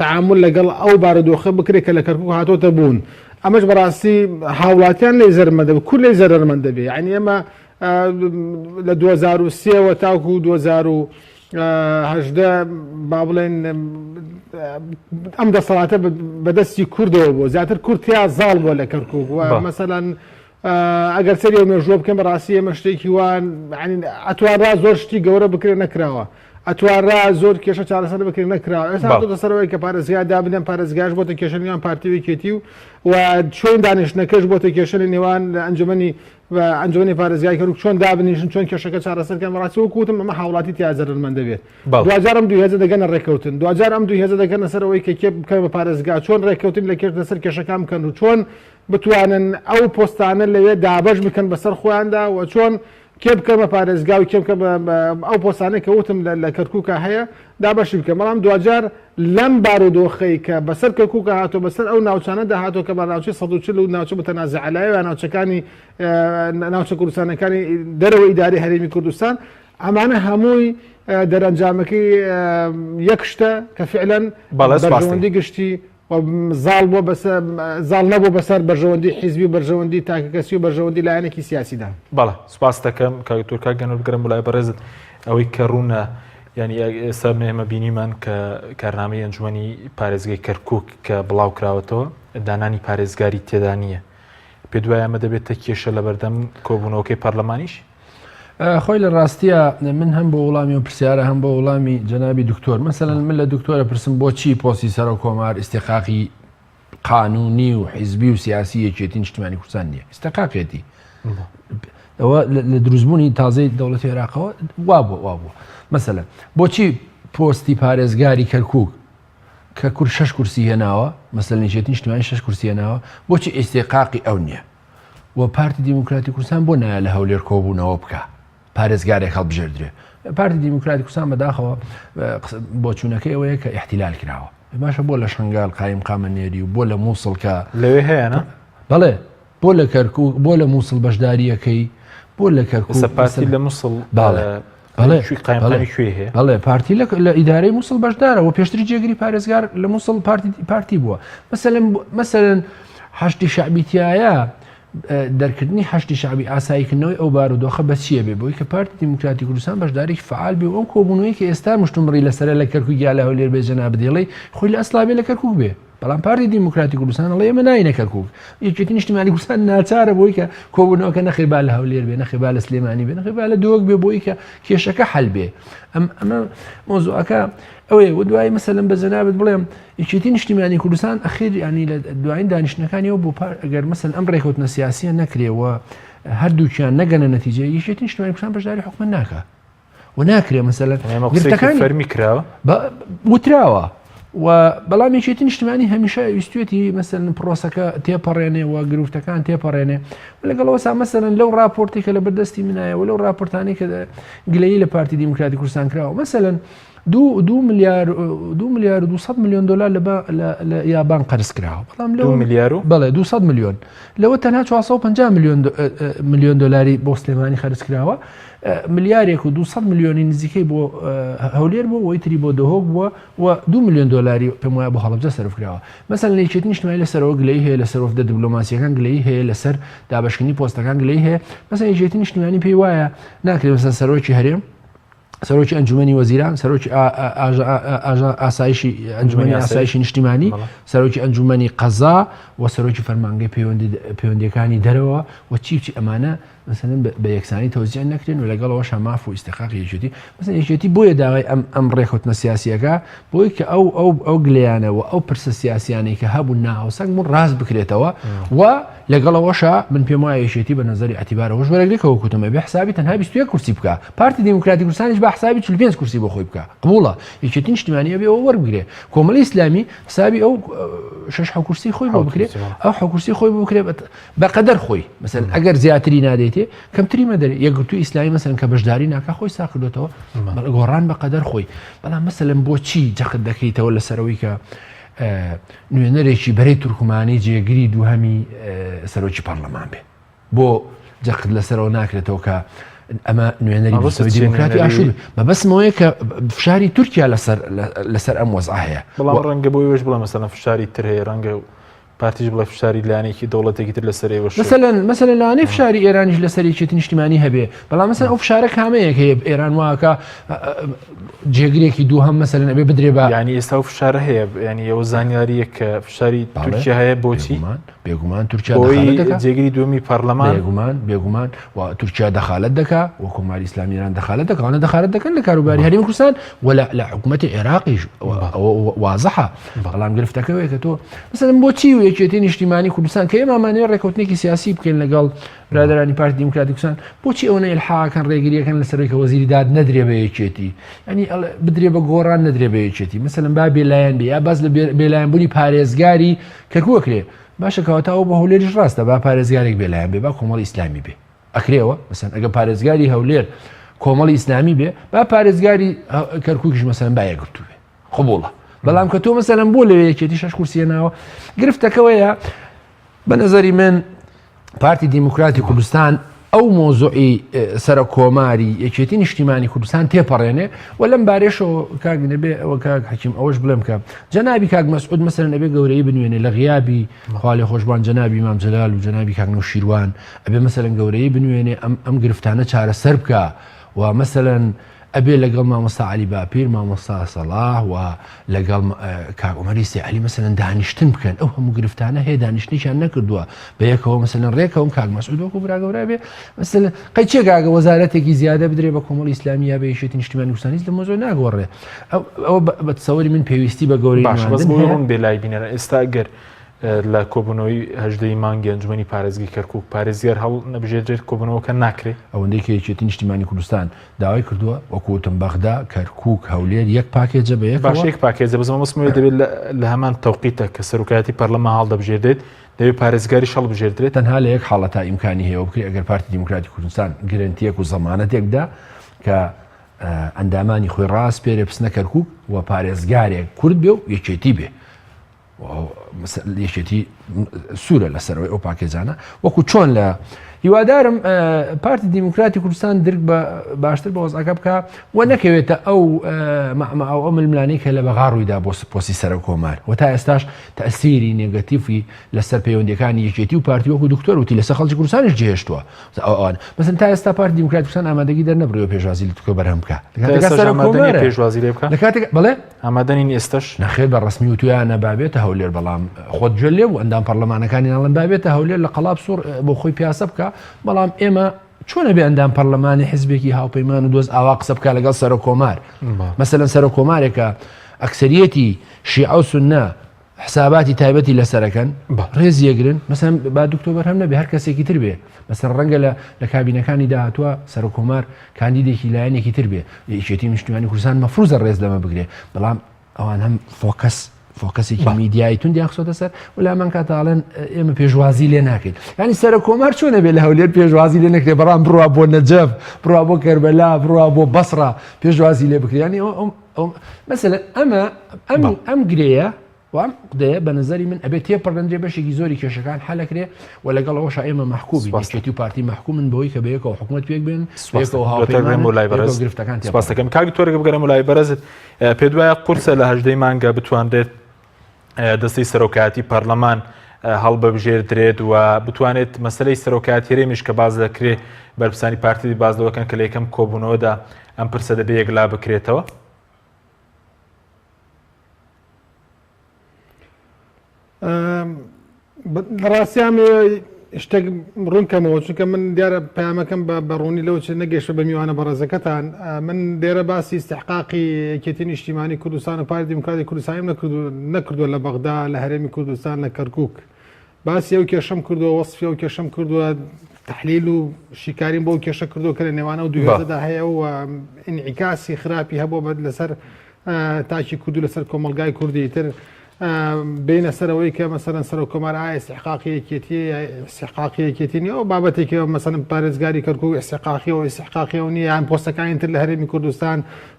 تەعامول لەگەڵ ئەو بارودۆخە بکرێت کە لە کەرکوک هاتۆتە بوون ئەمەش بەڕاستی هاوڵاتیان لێی زەرمەند دەبێت کورد لێی زەرەرمەند دەبێت یعنی ئێمە لە 2003ەوە تاکو 2018 با بڵێن ئەم دەسەڵاتە بەدەستی کوردەوە بوو زیاتر کورد تیا زاڵ بووە لە کەرکوک و مەسەلەن ئەگەر سەری ئەو مێژووە بکەین بەڕاستی ئێمە شتێکی وا ئەتوانرا زۆر شتی گەورە بکرێت نەکراوە ئەتوانرا زۆر کێشە چارەسەر بکرێت نەکراوە ئێستا هاتۆتە سەرەوەی کە پارێزگا دابنێن پارێزگاش بۆتە کێشە نێوان پارتی و یەکێتی و و چۆن دانیشتنەکەش بۆتە کێشە لە نێوان ئەنجومەنی ئەنجومەنی پارێزگای کەرکوک چۆن دابنیشن چۆن کێشەکە چارەسەر بکەن بەڕاستی وەکو وتم ئەمە هاوڵاتی تیا زەرەرمەند دەبێت دواجار ئەم دوو هێزە دەگەنە ڕێککەوتن دواجار ئەم دوو هێزە دەگەنە سەر ئەوەی کە کێ بکەن بە پارێزگا چۆن ڕێککەوتن لە کێش لەسەر کێشەکان بکەن و چۆن بتوانن ئەو پۆستانە لەوێ دابەش بکەن بەسەر خۆیاندا و چۆن کێ بکەن بە پارێزگا و کێ بکەن بە ئەو پۆستانەی کە وتم لە کەرکووکا هەیە دابەشی بکەن بەڵام دواجار لەم بارودۆخەی کە بەسەر کەرکووکا هاتووە بەسەر ئەو ناوچانەدا هاتووە کە بە ناوچەی 140 و ناوچە متەنازعە لایە ناوچەکانی ناوچە کوردستانەکانی دەرەوە ئیداری هەرێمی کوردستان. ئەمانە هەمووی دەرەنجامەکەی یەک شتە کە فعلەن بەرژەوەندی گشتی و زاڵ بووە بەسەر زاڵ نەبوو بەسەر بەرژەوەندی حیزبی و بەرژەوەندی تاکەکەسی و بەرژەوەندی لایەنێکی سیاسیدا. بەڵێ سوپاست دەکەم کاک دکتۆر. کاک گەنۆ بگەرم بۆ لای بەڕێزت ئەوەی کە ڕوونە یعنی ئێستا ئێمە بینیمان کە کارنامەی ئەنجومەنی پارێزگای کەرکک کە بڵاو کراوەتەوە دانانی پارێزگاری تێدا نییە پێ دوای ئەمە دەبێتە کێشە لە بەردەم کۆبوونەوەکەی پەرلەمانیش؟ خۆی لە ڕاستیە من هەم بۆ وڵامی و پرسیارە هەم بۆ وڵامی جەنابی دکتۆر مەسەلەن من لە دکتۆرە پرسم بۆچی پۆستی سەرۆک کۆمار ئیستیقاقی قانونی و حیزبی و سیاسی یەکێتی نیشتمانی کوردستان نییە ئیستیقاقێتی ئەوە لە دروستبوونی تازەی دەوڵەتی عێراقەوە وابووە وابووە مەسەلەن بۆچی پۆستی پارێزگاری کەرکک کە کور شش کورسی هێناوە مەسەلەن یەکێتی نیشتمانی شش کورسی هێناوە بۆچی ئیستیقاقی ئەو نییە و پارتی دیموکراتی کوردستان بۆ نایە لە هەولێر کۆبوونەوە بکە پارێزگارێک هەڵبژێردرێ پارتی دیموکراتی کوردستان بەداخەوە بۆچوونەکەی ئەوەیە کە ئیحتیلال کراوە باشە بۆ لە شنگال قایم قامە نێری و بۆ لە مووسڵ کە لەوێ هەیە بەڵێ بۆ لە کەرکک بۆ لە مووسڵ بەشداریەکەی بۆ لە کەرکک پارتی لە مووسڵ باڵێ بەڵێ پارتی لە ئیدارەی مووسڵ بەشدارە و پێشتری جێگری پارێزگار لە مووسڵ پارتی بووە مەسەلەن مەسەلەن حەشدی شەعبی تایە دەرکردنی حەشدی شەعبی ئاساییکردنەوەی ئەو بارودۆخە بە چییە بێ بۆی کە پارتی دیموکراتی کوردستان بەشدارێکی فعال بێ و ئەم کۆبوونەوەی کە ئێستا مشتومڕی لەسەرە لە کەرکوک یا لە هەولێر بێ جەنابت دێڵێی خۆی لە ئەسڵا بێ لە کەرکوک بێ بەڵام پارتی دیموکراتی کوردستان ئەڵێ ئێمە ناینە کەرکوک یەکێتی نیشتیمانی کوردستان ناچارە بۆی کە کۆبوونەوەکە نەخێ با لە هەولێر بێ نەخێ با لە سلێمانی بێ نەخێ با لە دهۆک بێ بۆی کە کێشەکە حەل بێ ئەم ئەمە مۆزوعەکە ئەوەیە و دوایی مەسەلەن بە جەنابت بڵێم یەکێتی نیشتیمانی کوردستان ئەخیر ینی لە دوایین دانیشتنەکانیەوە بۆ پار ئەگەر مەسەن ئەم ڕێکەوتنە سیاسیە نەکرێ و هەردووکیان نەگەنە نەتیجە یەکێتی نیشتیمانی کوردستان بەشداری حکومەت ناکا و ناکرێ مەسەلەن گرفتەکانی فەرمی کراوە وتراوە و بەڵام یەکێتی نیشتمانی هەمیشە ویستێتی مەسەلەن پرۆسەکە تێپەڕێنێ و گرفتەکان تێپەڕێنێ لەگەڵەوە سا مەسەلەن لەو راپۆرتی کە لە بەردەستی منایە و لەو راپۆرتانی کە گلەیی لە پارتی دیموکراتی کوردستان کراوە مەسەلەن دو دو ملیار دو ملیار و 200 میلیۆن دلار لە لە یابان قەرز کراوە بەڵام لەو ملیار و بەڵێ 200 میلیۆن لەوە تەنها 450 میلیۆن میلیۆن دلاری بۆ سلێمانی خەرج کراوە ملیارێک و 200 میلیۆنی نزیکەی بۆ هەولێر بوو وی تری بۆ دهۆک بووە و 2 میلیۆن دلاری پێم وایە بۆ هەڵەبجە سەرف کراوە مەسەلەن یەکێتی نیشتمانی لەسەرەوە گلەیی هەیە لەسەر وەفدە دیبلۆماسیەکان گلەیی هەیە لەسەر دابەشکردنی پۆستەکان گلەیی هەیە مەسەلەن یەکێتی نیشتمانی پێی وایە ناکرێت مەسەلەن سەرۆکی هەرێم سەرۆکی ئەنجومەنی وەزیران سەرۆکی ئاسایشی ئەنجومەنی ئاسایشی نیشتیمانی سەرۆکی ئەنجومەنی قەزا و سەرۆکی فەرمانگەی پەیوەندیەکانی دەرەوە و چی چی ئەمانە مەسەلەن بە یەکسانی تەوزیع نەکرێن و لەگەڵ ئەوەشا ماف و ئیستیحقاقی یەکێتی مەسەلەن یەکێتی بۆیە داوای ئەم ئەم ڕێکەوتنە سیاسیەکە بۆی کە ئەو ئەو ئەو گلەیانە و ئەو پرسە سیاسیانەی کە هەبوون ناهاوسەنگ بوون ڕاست بکرێتەوە و لەگەڵ ئەوەشا من پێم وایە یەکێتی بە نەزەری ئیعتیبارەوەش وەرەگرێ کە وەکو وتم ئەبێ حسابی تەنها 21 کورسی بکا پارتی دیموکراتی کوردستانیش با حسابی 45 کورسی بۆ خۆی بکا قبوڵە یەکێتی نیشتیمانی ئەبێ ئەوە وەربگرێ کۆمەڵی ئیسلامی حسابی ئەو شەش حەو کورسی خۆی بۆ بکرێ ئەو حەو کورسی خۆی بۆ بکرێ بەقەدەر خۆی مەسەلەن ئەگەر زیاتری نادەیتێ کەمتری مەدەرێ یەکگرتووی ئیسلامی مەسەلەن کە بەشداری ناکا خۆی ساکردێتەوە گۆڕان بەقەدەر خۆی بەڵام مەسەلەن بۆچی جەخت دەکەیتەوە لەسەرەوەی کە نوێنەرێکی بەرەی تورکمانی جێگری دووهەمی سەرۆکی پەرلەمان بێ بۆ جەخت لەسەرەوە ناکرێتەوە کە ئەمە نوێنەری دیموکراتی ئاشوور مەبەستمەوەیە کە فشاری تورکیا لەسەر لەسەر ئەم وەزع هەیە بەڵام ڕەنگە بۆی وەش بڵێ مەسەلەن فشاری تر هەیە ڕەنگە پارتیش بڵێ فشاری لایەنێکی دەوڵەتێکی تر لەسەر ئێوەش مەسەلەن مەسەلەن لەوانەیە فشاری ئێرانیش لەسەر یەکێتی نیشتیمانی هەبێ بەڵام مەسەلەن ئەو فشارە کامەیەک هەیە ئێران واکە جێگرێکی دووهەم مەسەلەن ئەبێ بدرێ بە یانی ئێستا ئەو فشارە هەیە یانی ئەوە زانیارییە کە فشاری تورکیا هەیە بۆچی بێگومان تورکیا دەخالەت دەکا جێگری دووەمی پەرلەمان بێگومان بێگومان و تورکیا دەخالەت دەکا و کۆماری ئیسلامی ئێران دەخالەت دەکا ئەوانە دەخالەت دەکەن لە کاروباری هەرێمی کوردستان و لە حکوومەتی عێراقیش وازحە بەڵام گرفتەکە وەیە کە تۆ مثلەن بۆچی و یەکێتی نیشتیمانی کوردستان کە ئێمە ئەمانەوێت ڕێککەوتنێکی سیاسی بکەین لەگەڵ برادرانی پارتی دیموکراتی کوردستان بۆچی ئەوەنە ئیلحاکەن ڕێگریەکەن لەسەرەوەی کە وەزیری داد نەدرێ بە یەکێتی ینی بدرێ بە گۆڕان نەدرێ بە یەکێتی مثلەن با بێلایەن بێ یا باس لە بێلایەن بوونی پارێزگاری کەرکوک کرێ باشە کەواتە ئەو بۆ هەولێریش ڕاستە با پارێزگارێک بێلایەن بێ با کۆمەڵی ئیسلامی بێ ئەکرێەوە مەسەن ئەگە پارێزگاری هەولێر کۆمەڵی ئیسلامی بێ با پارێزگاری کەرکوکیش مەسەن با یەکگرتوو بێ قبوڵە بەڵام کە تۆ مەسەلەن بۆ لەوێ یەکێتی شەش کورسیە ناوە گرفتەکەوەیە بە نظری من پارتی دیموکراتی کوردستان ئەو مۆزوعی سەرۆک کۆماری یەکێتی نیشتیمانی کوردستان تێپەڕێنێ و لەم بارێشەوە کاک نەبێ ئەوە کاک حەکیم ئەوەش بڵێم کە جەنابی کاک مەسعود مەسەلەن ئەبێ گەورەی بنوێنێ لە غیابی خوا لێخۆشبوان جەنابی مام جەلال و جەنابی کاک نەوشیروان ئەبێ مەسەلەن گەورەی بنوێنێ ئەم ئەم گرفتانە چارەسەر بکا و مەسەلەن ئەبێ لەگەڵ مامۆستا عەلی باپیر، مامۆستا سەڵاح و لەگەڵ کاک عومەری سەی عەلی مەسەلەن دانیشتن بکەن، ئەو هەموو گرفتانە هەیە دانیشتنێکیان نەکردووە بە یەکەوە مەسەلەن ڕێکەون کاک مەسعود وەکو برا گەورە بێ مەسەلەن قەی چێ کاکە وەزارەتێکی زیادە بدرێ بە کۆمەڵی ئیسلامی یا بە یەکێتی نیشتیمانی کوردستان هیچ لە مۆزۆ ناگۆڕێ ئەو بە تەسەوری من پێویستی بە گەورەی باش بەس بۆ ڕوون بێ لای بینەرە ئێستا ئەگەر لە کۆبوونەوەی هەژدەی مانگی ئەنجومەنی پارێزگەی کەرکوک پارێزگار هەڵ نەبژێردرێت کۆبوونەوەکە ناکرێ؟ ئەوەندەی کە یەکێتی نیشتیمانی کوردستان داوای کردووە، وەکو وتم بەغدا، کەرکوک، هەولێر یەک package ە بە یەکەوە. باشە یەک package ە بەس مەبەستم ئەوەیە دەبێت لە هەمان تەوقیتە کە سەرۆکایەتی پەرلەمان هەڵدەبژێردرێت دەبێت پارێزگاریش هەڵبژێردرێت؟ تەنها لە یەک حاڵەتا ئیمکانی هەیە ئەوە بکرێت ئەگەر پارتی دیموکراتی کوردستان گرەنتییەک و زەمانەتێک بدا کە ئەندامانی خۆی ڕاسپێرێ بچنە کەرکوک و پارێزگارێک کورد بێ و یەکێتی بێ. یەکێتی سوورە لەسەرەوەی ئەو package انە وەکو چۆن لە هیوادارم پارتی دیموکراتی کوردستان درک بە باشتر بە وەزعەکە بکە و نەکەوێتە ئەو مەعمە ئەو ئەو ململانەی کە لە بەغا ڕوویدا بۆ پۆستی سەرۆک کۆمار و تا ئێستاش تەسیری negative ی لەسەر پەیوەندیەکانی یەکێتی و پارتی وەکو دکتۆر وتی لەسەر خەڵکی کوردستانیش جێهێشتووە ئەوان مەسەن تا ئێستا پارتی دیموکراتی کوردستان ئامادەگی دەرنەبڕیوە پێشوازی لە دکتۆر بەرهەم بکە لە کاتێکا سەرۆک کۆمارە پێشوازی لێ بکە لە کاتێک بەڵێ ئامادە نین ئێستەش؟ نەخێر بە ڕەسمی وتویانە با بێتە هەولێر بەڵام خۆت گوێ لێ بوو ئەندام پەرلەمانەکانی ئەڵێن با بێتە هەولێر لە قەڵاب سوڕ بۆ خۆی پیاسە بکا بەڵام ئێمە چۆن ئەبێ ئەندام پەرلەمانی حزبێکی هاوپەیمان و دۆست ئاوا قسە بکا لەگەڵ سەرۆک کۆمار مەسەلەن سەرۆک کۆمارێکە ئەکسەریەتی شیعە و سوننە حساباتی تایبەتی لەسەرەکەن ڕێزی ئەگرن مەسەن با دکتۆر بەرهەم نەبێ هەر کەسێکی تر بێ مەسەن ڕەنگە لە لە کابینەکانی داهاتووە سەرۆک کۆمار کاندیدێکی لایەنێکی تر بێ یەکێتی نیشتیمانی کوردستان مەفروزە ڕێز لەمە بگرێ بەڵام ئەوان هەم focus focus ێکی میدیایی توندیان خستۆتە سەر و لامان کاتاڵێن ئێمە پێشوازی لێ ناکەین ینی سەرۆک کۆمار چۆنە بێ لە هەولێر پێشوازی لێ نەکرێ بەڵام بڕوا بۆ نەجەف بڕوا بۆ کەربەلا بڕوا بۆ بەسڕا پێشوازی لێ بکرێ ینی مەسەلەن ئەمە ئەم ئەم گرێیە و ئەم عقدەیە بە نظری من ئەبێت تێپەڕێندرێ بەشێکی زۆری کێشەکان حەلەکرێ و لەگەڵ ئەوەشا ئێمە مەحکومی یەکێتی و پارتی مەحکومن بەوەی کە بەیەکەوە حکومەت پێک بێن بەیەکەوە هاوپەیمانن بۆ لای بەڕێز گرفتەکان تێپەڕێن. سپاس دەکەم کاک دکتۆر ئەگەر بگەرێمەوە لای بەڕێزت پێت وایە قورسە لە هەژدەی مانگە بتوانرێت دەستەی سەرۆکایەتی پەرلەمان هەڵببژێردرێت و بتوانێت مەسلەی سەرۆکایەتی هەرێمیش کە باز دەکرێت بەرپرسانی پارتی باز لەوەکەن کە لە یەکەم کۆبوونەوەدا ئەم پرسە دەبێ یەکلا بکرێتەوە؟ لە ڕاستیا شتێک ڕوون کەمەوە چونکە من دیارە پەیامەکەم بە ڕوونی لەو چ نەگەشتە بە میوانە بەڕێزەکەتان من لێرە باسی استحقاقی یەکێتی نیشتیمانی کوردستان و پارتی دیموکراتی کوردستانیم نەکردووە لە بەغدا لە هەرێمی کوردستان لە کەرکک باسی ئەو کێشەم کردووە وەسفی ئەو کێشەم کردووە تحلیل و شیکاریم بۆ کێشە کردووە کە لە نێوان ئەو دوو هێزەدا هەیە و ئینعیکاسی خراپی هەبووە لەسەر تاکی کورد و لەسەر کۆمەڵگای کوردی تر بینە سەرەوەی کە مەسەرەن سەرۆک کۆمار ئایا ئیستحقاقی یەکێتی ئیستحقاقی یەکێتی نیە ئەو بابەتێکی مەسەلەن پارێزگاری کەرکوک ئیستحقاقی و ئیستحقاقی و نیە یان پۆستەکانی تر لە هەرێمی کوردستان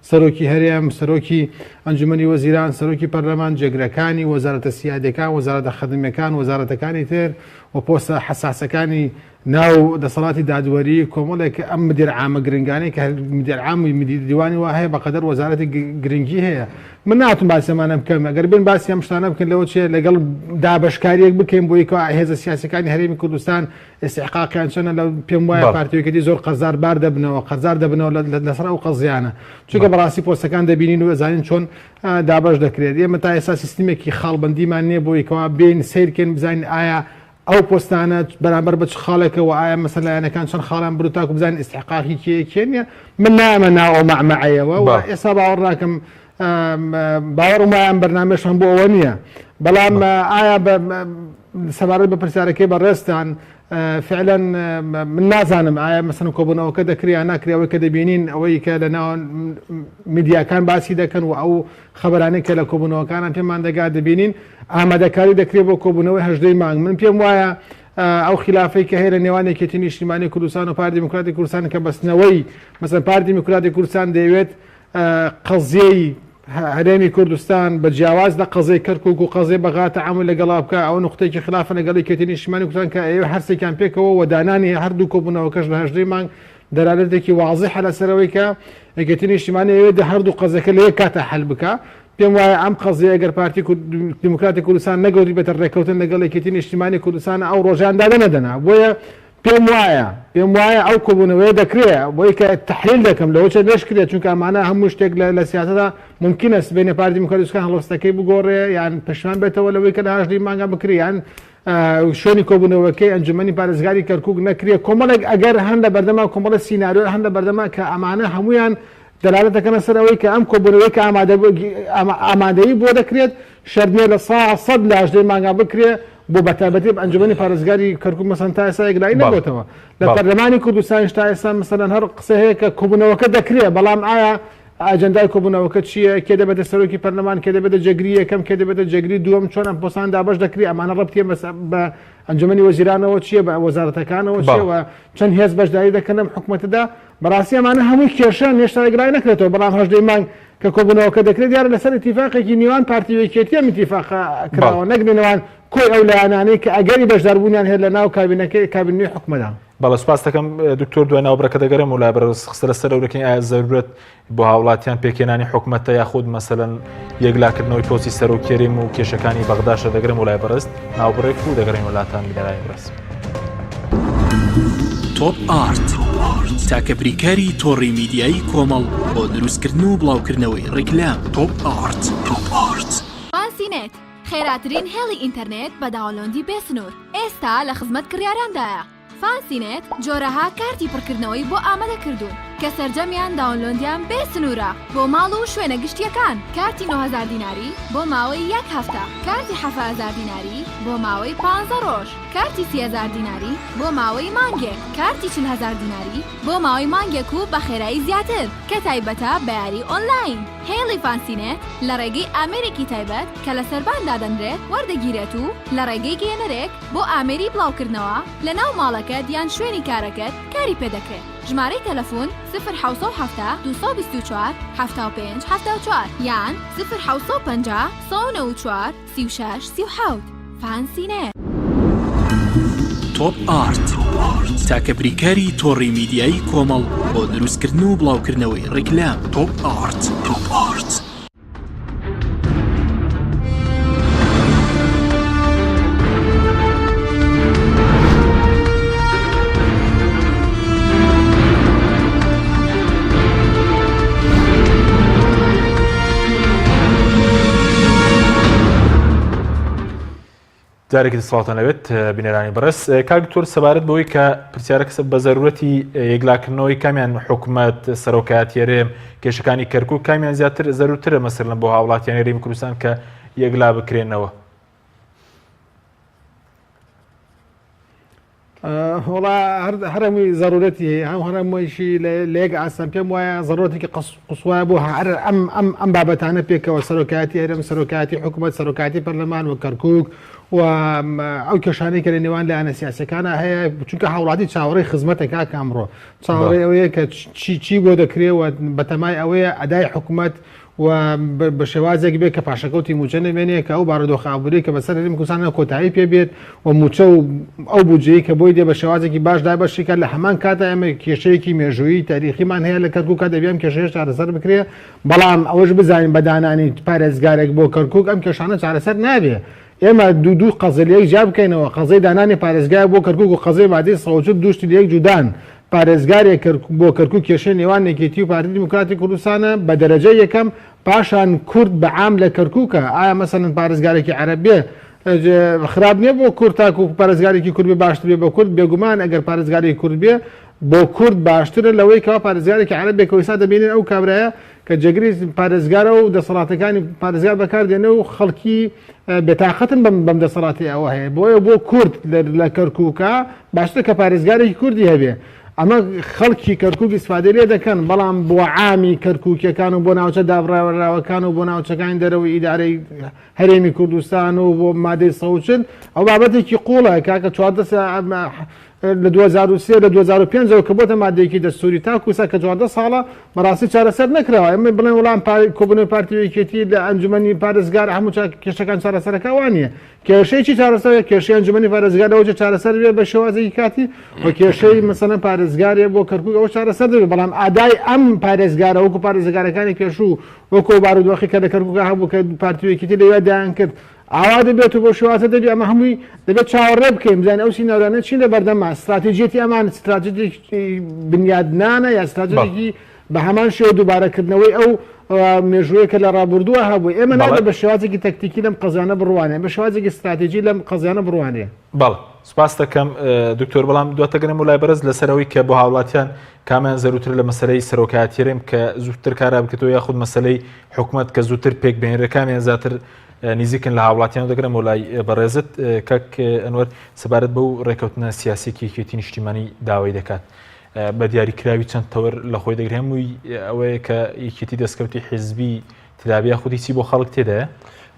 سەرۆکی هەرێم سەرۆکی ئەنجومەنی وەزیران سەرۆکی پەرلەمان جێگرەکانی وەزارەتە سیادەکان وەزارەتە خەدمیەکان وەزارەتەکانی تر و پۆستە حەساسەکانی ناو دەسەڵاتی دادوەری کۆمەڵێک ئەم مدیر عامە گرنگانەی کە مدیر عام و مدیر دیوانی وا هەیە بەقەدەر وەزارەتی گرنگی هەیە من ناتم باسی ئەمانە بکەم ئەگەر بێن باسی ئەم شتانە بکەن لەوە چێ لەگەڵ دابەشکاریەک بکەین بۆی کە هێزە سیاسەکانی هەرێمی کوردستان ئیستحقاقیان چەنە لە پێم وایە پارتی یەکێتی زۆر قەرزار بار دەبنەوە قەرزار دەبنەوە لەسەر ئەو قەزیانە چونکە بەڕاستی پۆستەکان دەبینین و ئەزانین چۆن دابەش دەکرێت ئێمە تا ئێستا سیستمێکی خاڵبەندیمان نییە بۆی کەوا بێین سەیرکەین بزانین ئایا ئەو پۆستانە بەرامبەر بە چ خاڵێکە و ئایا مەسەلەن لایەنەکان چەند خاڵیان بردوو تاکو بزانین ئیستحقاقی کێیە کێ نییە من نایەمە ناو ئەو مەعمەعەیەوە و ئێستا باوەڕ ناکەم باوەڕم وایە ئەم بەرنامەشمان بۆ ئەوە نییە بەڵام ئایا سەبارەت بە پرسیارەکەی بەڕێزتان فعلا من نازانم ئایا مەسەن کۆبوونەوەکە دەکرێ یا ناکرێ ئەوەی کە دەبینین ئەوەی کە لە ناو میدیاکان باسی دەکەن و ئەو خەبەرانەی کە لە کۆبوونەوەکانە پێمان دەگات دەبینین ئامادەکاری دەکرێت بۆ کۆبوونەوەی هەژدەی مانگ من پێم وایە ئەو خلافەی کە هەیە لە نێوان یەکێتی نیشتیمانی کوردستان و پارتی دیموکراتی کوردستان کە بەستنەوەی مەسەن پارتی دیموکراتی کوردستان دەیەوێت قەزیەی هەرێمی کوردستان بە جیاواز لە قەزیەی کەرکوک و قەزیەی بەغا تەعامول لەگەڵا بکا، ئەوە نوقتەیەکی خلافە لەگەڵ یەکێتی نیشتیمانی کوردستان کە ئەیەوێ هەرسێکیان پێکەوە و دانانی هەردوو کۆبوونەوەکەش لە هەژدەی مانگ دەلالەتێکی وازحە لەسەر ئەوەی کە یەکێتی نیشتیمانی ئەیەوێت هەردوو قەزیەکە لە یەک کاتا حەل بکا. پێم وایە ئەم قەزیە ئەگەر پارتی دیموکراتی کوردستان نەگەوتبێتە ڕێککەوتن لەگەڵ یەکێتی نیشتیمانی کوردستان ئەو ڕۆژەیان دادەنەدەنا. بۆیە پێم وایە پێم وایە ئەو کۆبوونەوەیە دەکرێ بۆی کە تحلیل دەکەم لەوە چێ نەشکرێت چونکە ئەمانە هەموو شتێک لە سیاسەتا ممکنە سبەینێ پارتی دیموکراتی کوردستان هەڵوێستەکەی بگۆڕێ یان پەشیمان بێتەوە لەوەی کە لە هەژدەی مانگا بکرێ یان شوێنی کۆبوونەوەکەی ئەنجومەنی پارێزگاری کەرکوک نەکرێ کۆمەڵێک ئەگەر هەن لە بەردەما کۆمەڵە سیناریۆ هەن لە بەردەما کە ئەمانە هەمویان دەلالەت دەکەنە سەر ئەوەی کە ئەم کۆبوونەوەی کە ئامادەیی بۆ دەکرێت شەرت نییە 100% لە هەژدەی مانگا بکرێ بۆ بەتایبەتی ئەنجومەنی پارێزگاری کەرکوک مەسەن تا ئێستا یەکلایی نەبووەتەوە لە پەرلەمانی کوردستانیش تا ئێستا مەسەلەن هەر قسە هەیە کە کۆبوونەوەکە دەکرێ بەڵام ئایا ئەجەندای کۆبوونەوەکە چییە کێ دەبێتە سەرۆکی پەرلەمان کێ دەبێتە جێگری یەکەم کێ دەبێتە جێگری دووەم چۆن ئەم پۆستان دابەش دەکرێ ئەمانە ڕەبتیە بە ئەنجومەنی وەزیرانەوە چییە بە وەزارەتەکانەوە چییە و چەند هێز بەشداری دەکەن لەم حکومەتەدا بەڕاستی ئەمانە هەمووی کێشەن هێشتا یەکلایی نەکرێتەوە بەڵام هەژدەی مانگ کە کۆبوونەوەکە دەکرێت دیارە لەسەر ئیتیفاقێکی نێوان پارتی و یەکێتی ئەم ئیتیفاقە کراوە نەک لە نێوان کۆی ئەو لایەنانەی کە ئەگەری بەشداربوونیان هەیە لە ناو کابینەکەی کابینەی حکومەتدا. بەڵێ سوپاس دەکەم دکتۆر دوای ناوبرەکە دەگەرێم و لای بەڕێز قسە لەسەر ئەو دەکەین ئایا زەرورەت بۆ هاوڵاتیان پێکهێنانی حکومەتە یاخود مەسەلەن یەکلاکردنەوەی پۆستی سەرۆک هەرێم و کێشەکانی بەغداشە دەگرم و لای بەڕێز ناوبڕێک و دەگەڕێین وڵاتان بینەرانی بەڕێز. تۆپ ئارت تاکە بریکاری تۆڕی میدیایی کۆمەڵ بۆ دروستکردن و بڵاوکردنەوەی ڕیکلام تۆپ ئارت. تۆپ ئارت. فانسی نێت، خێراترین هێڵی ئینتەرنێت بە download ی بێ سنوور، ئێستا لە خزمەت کڕیاراندایە. فانسی نێت جۆرەها کارتی پڕکردنەوەی بۆ ئامادە کردوون کە سەرجەمیان download یان بێ سنوورە بۆ ماڵ و شوێنە گشتییەکان، کارتی 9000 دیناری بۆ ماوەی یەک هەفتە، کارتی 7000 دیناری بۆ ماوەی پانزە ڕۆژ، کارتی 30000 دیناری بۆ ماوەی مانگێک، کارتی 40000 دیناری بۆ ماوەی مانگێک و بە خێرایی زیاتر کە تایبەتە بە یاری ئۆنلاین. هێڵی فانسینێت لە ڕێگەی ئامێرێکی تایبەت کە لە سەربان دادەنرێت وەردەگیرێت و لە ڕێگەی گەیەنەرێک بۆ ئامێری بڵاوکردنەوە لە ناو ماڵەکەت یان شوێنی کارەکەت کاری پێدەکرێت ژمارەی تەلەفون، سفر 770 224 75 74 یان سفر 750 194 36 37 فانسی نێت. تۆپ ئارت تاکە بریکاری تۆڕی میدیایی کۆمەڵ بۆ دروستکردن و بڵاوکردنەوەی ڕیکلام تۆپ ئارت. تۆپ ئارت. جارێکی تر سڵاوتان لەبێت بینەرانی بەڕێز کاک دکتۆر سەبارەت بەوەی کە پرسیارەکە بە زەرورەتی یەکلاکردنەوەی کامیان حکومەت سەرۆکایەتی هەرێم کێشەکانی کەرکوک کامیان زیاتر زەرورترە مەسەلەن بۆ هاوڵاتیانی هەرێمی کوردستان کە یەکلا بکرێنەوە وەڵا هەر هەمووی زەرورەتی هەیە هەم هەر هەموویشی لە یەک ئاستان پێم وایە زەرورەتێکی قسوایە بۆ هەر ئەم ئەم ئەم بابەتانە پێکەوە سەرۆکایەتی هەرێم سەرۆکایەتی حکوومەت سەرۆکایەتی پەرلەمان و کەرکوک و ئەو کێشانەی کە لە نێوان لایەنە سیاسەکانە هەیە چونکە هاوڵاتی چاوەڕێی خزمەتە کاکە ئەمڕۆ چاوەڕێی ئەوەیە کە چی چی بۆ دەکرێ و بەتەمای ئەوەیە ئەدای حکوومەت و بە شێوازێک بێت کە پاشەکەوتی مووچە نەمێنێ کە ئەو بارودۆخە ئابووریەی کە بەسەر هەرێمی کوردستانەوە کۆتایی پێ بێت و مووچە و ئەو بودجەی کە بۆی دێ بە شێوازێکی باش دابەشی کات لە هەمان کاتدا ئێمە کێشەیەکی مێژوویی تاریخیمان هەیە لە کەرکووکا دەبێ ئەم کێشەیەش چارەسەر بکرێ بەڵام ئەوەش بزانین بە دانانی پارێزگارێک بۆ کەرکووک ئەم کێشانە چارەسەر نابێ ئێمە دوو دوو قەزیە لەیەک جیا بکەینەوە، قەزیەی دانانی پارێزگایەک بۆ کەرکوک و قەزیەی مادەی 140 دوو شتی لەیەک جودان، پارێزگارێک کەرکوک بۆ کەرکوک کێشەی نێوان یەکێتی و پارتی دیموکراتی کوردستانە بە دەرەجەی یەکەم، پاشان کورد بە عام لە کەرکوکە، ئایا مەسەلەن پارێزگارێکی عەرەب بێ خراپ نیە بۆ کورد تاکو پارێزگارێکی کورد بێ باشتر بێ بۆ کورد، بێگومان ئەگەر پارێزگارێکی کورد بێ بۆ کورد باشترە لەوەی کەوا پارێزگارێکی عەرەب بێ کە ئیستا دەبینین ئەو کابرایە کە جێگری پارێزگارە و دەسەڵاتەکانی پارێزگار بەکاردێنێ و خەڵکی بێتاقەتن بەم بەم دەسەڵاتی ئەوە هەیە بۆیە بۆ کورد لە کەرکووکە باشتر کە پارێزگارێکی کوردی هەبێ ئەمە خەڵکی کەرکوک ئیسفادەی لێ دەکەن بەڵام بۆ عامی کەرکووکیەکان و بۆ ناوچە دابڕاوەکان و بۆ ناوچەکانی دەرەوەی ئیدارەی هەرێمی کوردستان و بۆ مادەی 140 ئەو بابەتێکی قوڵە کاکە 14. لە 2003 لە 2005 ەوە کە بۆتە مادەیەکی دەستوری تاکو ئێستا کە 14 ساڵە بەڕاستی چارەسەر نەکراوە. ئێمە بڵێن وەڵام کۆبوونەوەی پارتی و یەکێتی لە ئەنجومەنی پارێزگار هەموو کێشەکان چارەسەرەکە وانە. کێشەی چی چارەسەر کێشەی ئەنجومەنی پارێزگار لەوە چارەسەر بێ بە شێوازێکی کاتی و کێشەی مەسەلەن پارێزگارێ بۆ کەرکوک ئەوە چارەسەر دەبێت بەڵام ئادای ئەم پارێزگارە وەکو پارێزگارەکانی پێشوو وەکو بارودۆخی کە لە کەرکوک هەبوو کە پارتی و یەکێتی لەوێ دایان کرد ئاوا دەبێت و بەو شێوازە دەبێت ئەمە هەمووی دەبێت چاوەڕێ بکەین بزانین ئەو سیناریۆانە چین لە بەردەمە ستراتیژیەتی ئەمان ستراتیژێکی بنیادنانە یا ستراتیژێکی بە هەمان شێوە دووبارەکردنەوەی ئەو مێژوویە کە لە ڕابردووە هەبوو ئێمە نابێت بە شێوازێکی تەکتیکی لەم قەزیانە بڕوانێ بە شێوازێکی ستراتیژی لەم قەزیانە بڕوانێ. بەڵێ سپاست دەکەم دکتۆر بەڵام دواتەگەرم و لای بەرز لەسەر ئەوەی کە بۆ هاوڵاتیان کامیان زەروتر لە مەسلەی سەرۆکایەتی هەرێم کە زووتر کارا بکرێتەوە یاخود مەسلەی حکومەت کە زووتر پێک بهێنرێت کامیان زیاتر نزیکن لە هاوڵاتیان دەگرم و لای بەڕێزت کاک ئەنوەر سەبارەت بەو ڕێکەوتنە سیاسێکی یەکێتی نیشتیمانی داوای دەکات بە دیاریکراوی چەند تەوەر لە خۆی دەگرێت هەمووی ئەوەیە کە یەکێتی دەستکەوتی حیزبی تدابی یاخود هیچی بۆ خەڵک تێدایە؟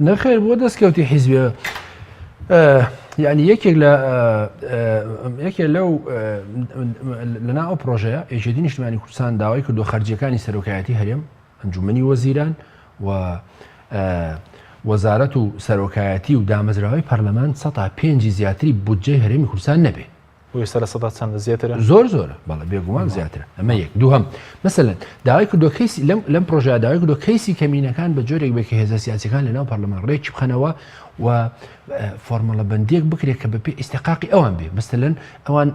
نەخێر بۆ دەستکەوتی حیزبی یعنی یەکێک لە یەکێک لەو لەنا ئەو پرۆژەیە یەکێتی نیشتمانی کوردستان داوای کردو خەرجیەکانی سەرۆکایەتی هەرێم ئەنجومنی وەزیران و وەزارەت و سەرۆکایەتی و دامەزراوەی پەرلەمان سەتا پێنجی زیاتری بودجەی هەرێمی کوردستان نەبێ بۆ ئێستا لە سەدا چەندە زیاترە؟ زۆر زۆرە بەڵێ بێگومان زیاترە ئەمە یەک دووهەم مەسەلەن داوای کردووە کەیسی لەم لەم پرۆژەیە داوای کردووە کەیسی کەمینەکان بە جۆرێک بێت کە هێزە سیاسیەکان لەناو پەرلەمان ڕێکی بخەنەوە و فۆرمەڵە بەندیەک بکرێت کە بەپێی ئیستحقاقی ئەوان بێ مەسەلەن ئەوان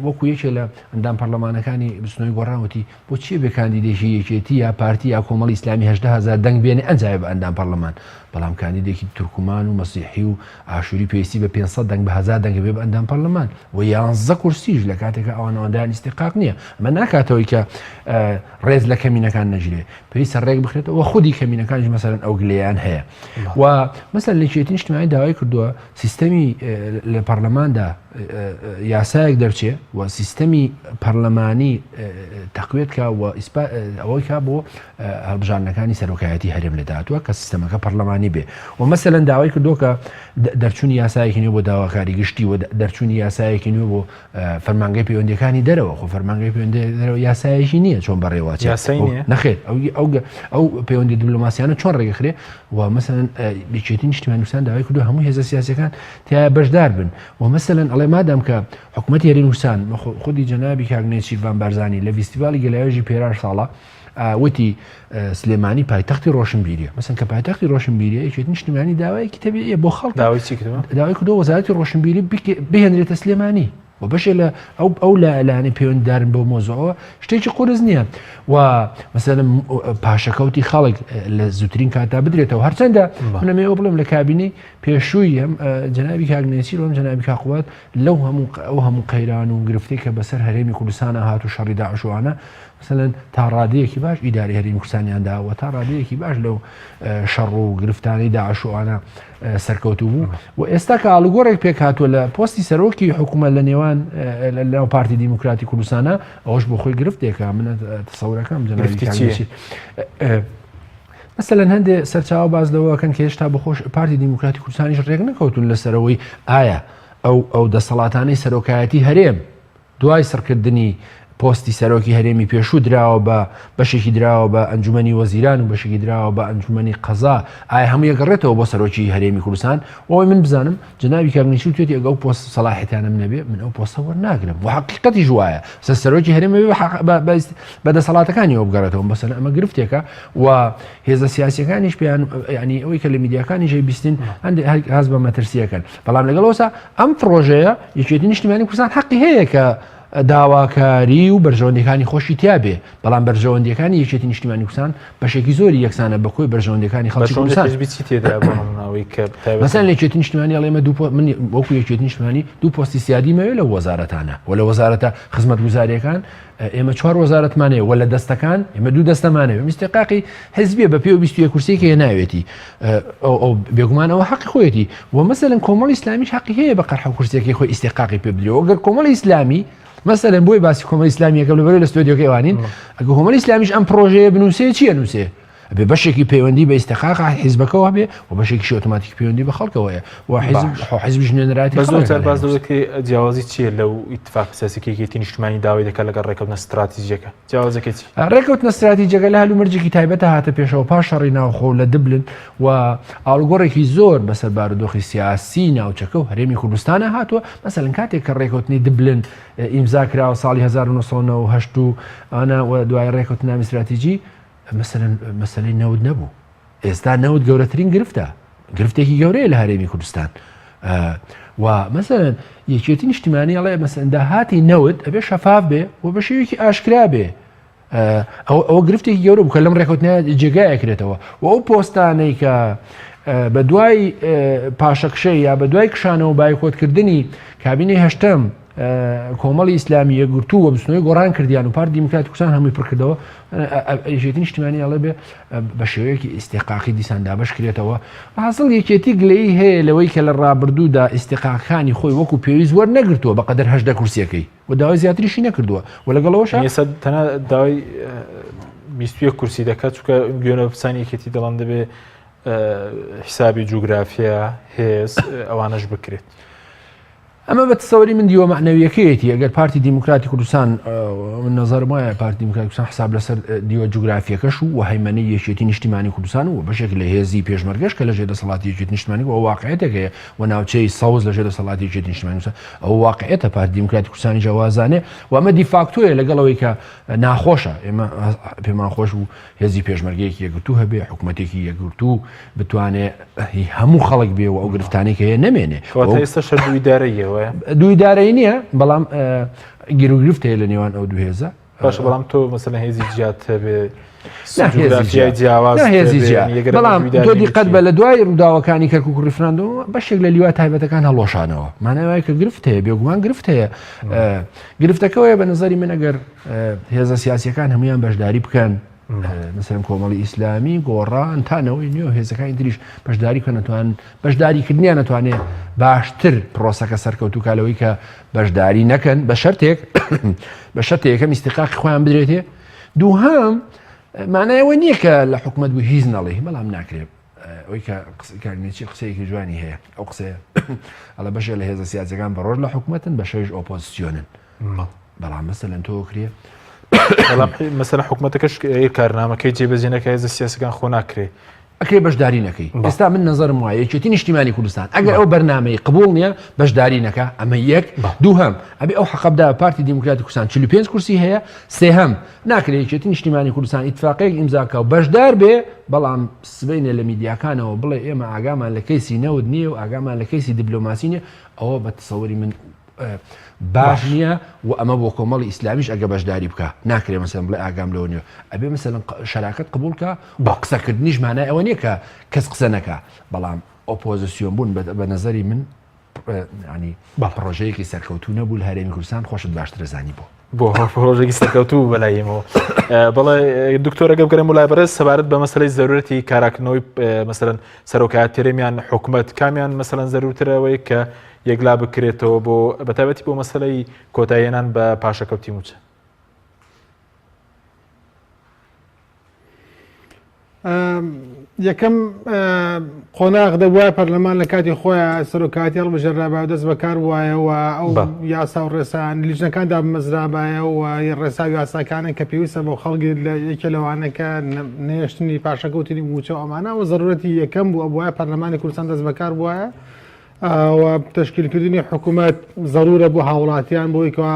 وەکو یەکێ لە ئەندام پەرلەمانەکانی بزوتنەوەی گۆڕان وتی بۆچی بێ کاندیدێکی یەکێتی یا پارتی یا کۆمەڵی ئیسلامی 18 هەزار دەنگ بێنێ ئەنجا بە ئەندام پەرلەمان بەڵام کاندیدێکی تورکمان و مەسیحی و ئاشوری پێویستی بە 500 دەنگ بە هەزار دەنگ بێ بە ئەندام پەرلەمان و یانزە کورسیش لە کاتێکا ئەوان ئەوەندەیان ئیستیقاق نییە ئەمە ناکاتەوەی کە ڕێز لە کەمینەکان نەگیرێ پێویستە ڕێک بخرێتەوە خودی کەمینەکانیش مەسەلەن ئەو گلەیان هەیە و مەسەلەن یەکێتی نیشتمانی داوای کردووە سیستەمی لە پەرلەماندا یاسایەک دەرچێ و سیستەمی پەرلەمانی تەقوێت کا و ئەوەی کا بۆ هەڵبژاردنەکانی سەرۆکایەتی هەرێم لە داهاتووە کە سیستەمەکە پەرلەمانی بێ و مەسەلەن داوای کردووە کە دەرچوونی یاسایەکی نوێ بۆ داواکاری گشتی و دەرچوونی یاسایەکی نوێ بۆ فەرمانگەی پەیوەندیەکانی دەرەوە خۆ فەرمانگەی پەیوەندی دەرەوە یاسایەکی نییە چۆن بەڕێوەچێت یاسای نییە؟ نەخێر ئەو ئەو ئەو پەیوەندی دیبلۆماسیانە چۆن ڕێگەخرێ و مەسەلەن یەکێتی نیشتیمانی کوردستان داوای کردووە هەموو هێزە سیاسیەکان تیایا بەشدار بن و مەسەلەن ئەڵێ مادام کە حکوومەتی هەرێمی کوردستان خودی جەنابی کاک نێچیرڤان بارزانی لە ڤیستیڤالی گەلاوێژی پێرار ساڵە وتی سلێمانی پایتەختی ڕۆشنبیریە مەسەن کە پایتەختی ڕۆشنبیریە یەکێتی نیشتیمانی داوایەکی تەبیعیە بۆ خەڵک داوای چی کردووە؟ داوای کردووە وەزارەتی ڕۆشنبیری بهێنرێتە سلێمانی و بەشێ لە ئەو ئەو لایەنەی پەیوەندیدارن بەو مۆزوعەوە شتێکی قورس نییە و مەسەلەن پاشەکەوتی خەڵک لە زووترین کاتدا بدرێتەوە هەرچەندە منەمێ ئەو بڵێم لە کابینەی پێشووی هەم جەنابی کاک نێچیر و هەم جەنابی کاک قوباد لەو هەموو ئەو هەموو قەیران و گرفتەی کە بەسەر هەرێمی کوردستانە هات و شەڕی داعش و ئەوانە مەسەلەن تا ڕادەیەکی باش ئیدارەی هەرێمی کوردستانیان دا و تا ڕادەیەکی باش لەو شەڕ و گرفتانەی داعش و ئەوانە سەرکەوتوو بوو و ئێستا کە ئاڵوگۆڕێک پێک هاتووە لە پۆستی سەرۆکی حکوومەت لە نێوان لەناو پارتی دیموکراتی کوردستانە ئەوەش بۆ خۆی گرفتێکە من تەسەورەکەم جەنابی گرفتی چییە؟ مەسەلەن هەندێ سەرچاوە باس لەوە کەن کە هێشتا بەخۆش پارتی دیموکراتی کوردستانیش ڕێک نەکەوتون لەسەرەوەی ئایا ئەو ئەو دەسەڵاتانەی سەرۆکایەتی هەرێم دوای سڕکردنی پۆستی سەرۆکی هەرێمی پێشوو دراوە بە بەشێکی دراوە بە ئەنجومەنی وەزیران و بەشێکی دراوە بە ئەنجومەنی قەزا ئایا هەموو یەگەڕێتەوە بۆ سەرۆکی هەرێمی کوردستان ئەوەی من بزانم جەنابی کاک نێچیر وتوێتی ئەگە ئەو پۆست سەڵاحیەتانەم نەبێ من ئەو پۆستە وەرناگرم و حەقیقەتیش وایە سە سەرۆکی هەرێم بێ بە دەسەڵاتەکانیەوە بگەڕێتەوە مەسەلەن ئەمە گرفتێکە و هێزە سیاسیەکانیش پێیان ینی ئەوەی کە لە میدیاکانیش بیستین هەندێک هەست بە مەترسیەکەن بەڵام لەگەڵ ئەوسا ئەم پرۆژەیە یەکێتی نیشتیمانی کوردستان حەقی هەیە کە داواکاری و بەرژەوەندیەکانی خۆشی تیا بێ بەڵام بەرژەوەندیەکانی یەکێتی نیشتیمانی کوردستان بەشێکی زۆری یەکسانە بە کۆی بەرژەوەندیەکانی خەڵکی کوردستان حزبی چی تێدا بۆ نمونەوەی کە تایبەت مەسەلەن یەکێتی نیشتیمانی ئەڵێ ئێمە دوو پۆ من وەکو یەکێتی نیشتیمانی دوو پۆستی سیادی مەوێ لەو وەزارەتانە و لە وەزارەتە خزمەتگوزاریەکان ئێمە چوار وەزارەتمان هەیە و لە دەستەکان ئێمە دوو دەستەمان هەیە ئیستیحقاقی حزبیە بە پێ و 21 کورسیەکی هێناوێتی ئەو بێگومان ئەوە حەقی خۆیەتی و مەسەلەن کۆمەڵی ئیسلامیش حەقی هەیە بە قەرحە کورسیەکەی خۆی ئیستیحقاقی پێ بدرێ ئەگەر کۆمەڵی ئیسلامی مەسەلەن بۆی باسی کۆمەڵی ئیسلامیەکەم لەبەرەوەی لە ستۆدیۆکەی ئەوانین ئەگەر کۆمەڵی ئیسلامیش ئەم پرۆژەیە بنووسێ چییە نووسێ؟ ئەبێ بەشێکی پەیوەندی بە ئیستحقاق حیزبەکەوە هەبێ و بەشێکیشی ئۆتۆماتیکی پەیوەندی بە خەڵکەوە هەیە و حیزب باش. خۆ حیزبیش نوێنەرایەتی بە زۆر خەڵک جار دەکات باس لەوە دەکرێت جیاوازی چییە لەو ئیتفاق سیاسی کە یەکێتی نیشتمانی داوای دەکات لەگەڵ ڕێکەوتنە ستراتیجیەکە جیاوازەکەی چی؟ ڕێکەوتنە ستراتیجەکە لە هەلومەرجێکی تایبەتە هاتە پێشەوە پاش شەڕی ناوخۆ لە دبلن و ئاڵوگۆڕێکی زۆر بەسەر بارودۆخی سیاسی ناوچەکە و هەرێمی کوردستانە هاتووە مەسەلەن کاتێک کە ڕێکەوتنی دبلن ئیمزا کراوە ساڵی 1998 و ئەوانە و دوای ڕێکەوتنامی ستراتیجی مەسەلەن مەسەلەی نەوت نەبوو ئێستا نەوت گەورەترین گرفتە گرفتێکی گەورەیە لە هەرێمی کوردستان و مەسەلەن یەکێتی نیشتیمانی ئەڵێ مەسەن داهاتی نەوت ئەبێ شەفاف بێ و بە شێوەیەکی ئاشکرا بێ ئەوە گرفتێکی گەورە بوو کە لەم ڕێکوتنە جێگای ئەکرێتەوە و ئەو پۆستانەی کە بە دوای پاشەکشەی یا بە دوای کشانەوە بایکۆتکردنی کابینەی هەشتەم کۆمەڵی ئیسلامی یەکگرتوو و بزوتنەوەی گۆڕان کردیان و پارتی دیموکراتی کوردستان هەمووی پڕکردەوە یەکێتی نیشتیمانی ئەڵێ بێ بە شێوەیەکی ئیستیقاقی دیسان دابەش کرێتەوە حاصل یەکێتی گلەیی هەیە لەوەی کە لە ڕابردوودا ئیستیقاقەکانی خۆی وەکو پێویست وەرنەگرتووە بە قەدەر 18 کورسیەکەی و داوای زیاتریشی نەکردووە و لەگەڵەوەش ئێستا تەنها داوای 21 کورسی دەکات چونکە گوێنە بپسانی یەکێتی دەڵان دەبێ حسابی جوگرافیا هێز ئەوانەش بکرێت. ئەمە بە تەسەوری من دیوە مەعنەویەکەیەتی ئەگەر پارتی دیموکراتی کوردستان من نەزەرم وایە پارتی دیموکراتی کوردستان حساب لەسەر دیوە جوگرافیەکەش و هەیمەنەی یەکێتی نیشتیمانی کوردستان و بەشێک لە هێزی پێشمەرگەش کە لەژێر دەسەڵاتی یەکێتی نیشتمانی و واقعیەتێک هەیە و ناوچەی سەوز لەژێر دەسەڵاتی یەکێتی نیشتمانی کوردستان ئەو واقعیەتە پارتی دیموکراتی کوردستانیش ئەوازانێ و ئەمە دیفاکتۆیە لەگەڵ ئەوەی کە ناخۆشە ئێمە پێمان خۆش بوو هێزی پێشمەرگەیەکی یەکگرتوو هەبێ، حکومەتێکی یەکگرتوو بتوانێ هی هەموو خەڵک بێ و ئەو گرفتانەی کە هەیە نەمێنێ. کەواتە ئێستاش هەر دوو ئیدارەییە وایە؟ دوو ئیدارەیی نییە، بەڵام گیروگرفت هەیە لە نێوان ئەو دوو هێزە. باشە بەڵام تۆ مەسەلەن هێزی جیات هەبێ، جوگرافیای جیاواز هێزی جیا، بەڵام تۆ دیقەت بە لە دوای ڕووداوەکانی کەرکوک و ڕیفراندۆم بەشێک لە لیوا تایبەتەکان هەڵوەشانەوە، مانای وایە کە گرفت هەیە، بێگومان گرفت هەیە. گرفتەکەوەیە بە نظری من ئەگەر هێزە سیاسیەکان هەمویان بەشداری بکەن مەسەلەن کۆمەڵی ئیسلامی گۆڕان تا نەوەی نوێ و هێزەکانی تریش بەشداری بکەن نەتوان بەشداریکردنیان نەتوانێت باشتر پرۆسەکە سەرکەوتوو کا لەوەی کە بەشداری نەکەن بە شەرتێک بە شەرتێک یەکەم ئیستیقاقی خۆیان بدرێتێ دووهەم مانای ئەوە نییە کە لە حکومەت بوو هیچ نەڵێ بەڵام ناکرێت ئەوەی کە کاک نێچیر قسەیەکی جوانی هەیە ئەو قسەیە ئەڵێ بەشێ لە هێزە سیاسەکان بە ڕۆژ لە حکومەتن بە شەویش ئۆپۆزیسیۆنن بەڵام مەسەلەن تۆ کرێ بەڵام مەسەلەن حکومەتەکەش کارنامەکەی جێبەجێ نەکا هێزە سیاسەکان خۆ ناکرێ ئەکرێ بەشداری نەکەی ئێستا من نظرم وایە یەکێتی نیشتیمانی کوردستان ئەگەر ئەو بەرنامەی قبول نییە بەشداری نەکا ئەمە یەک دووهەم ئەبێ ئەو حەقەبدا پارتی دیموکراتی کوردستان 45 کورسی هەیە سێهەم ناکرێ یەکێتی نیشتیمانی کوردستان ئیتفاقێک ئیمزاکە و بەشدار بێ بەڵام سبینێ لە میدیاکانەوە بڵێ ئێمە ئاگامان لە کەیسی نەوت نییە و ئاگامان لە کەیسی دیبلۆماسی نییە ئەوە بە تەسەوری من باش نییە و ئەمە بۆ کۆمەڵی ئیسلامیش ئەگە بەشداری بکە ناکرێ مەسەلەن بڵێ ئاگام لەوە نییە ئەبێ مەسەلەن شەراکەت قبوڵ کە بە قسەکردنیش مانای ئەوە نییە کە کەس قسە نەکا بەڵام ئۆپۆزیسیۆن بوون بە نەزەری من ینی بە پڕۆژەیەکی سەرکەوتوو نەبوو لە هەرێمی کوردستان خۆشت باشترە زانی بۆ بۆ ڕۆژێکی سەرکەوتوو بەلای ئێمەوە بەڵێ دکتۆرە گەبگەرم وڵای بەڕێز سەبارەت بە مەسلەی زەرورەتی کاراکردنەوەی مەسەرەن سەرۆکایەت تێرێمیان حکومەت کامیان مەسەلەن زەرورترەوەی کە یەکلا بکرێتەوە بۆ بەتایبەتی بۆ مەسەلەی کۆتاییهێنان بە پاشەکەوتی مووچە؟ یەکەم قۆناغ دەبووە پەرلەمان لە کاتی خۆیان سەرۆکاتی هەڵبژێرابایە و دەست بەکار وایە و ئەو یاسا و ڕێسان لیژنەکان دابمەزرابایە و ڕێسا و یاساکانە کە پێویستە بۆ خەڵکی لە یەکێ لەوانە کە نەهێشتنی پاشەکەوتنی مووچە و ئەمانە ئەوە زەرورەتی یەکەم بوو ئەبوایە پەرلەمانی کوردستان دەست بەکار بوایە و تەشکیلکردنی حکوومەت زەرورە بۆ هاوڵاتیان بۆی کەوا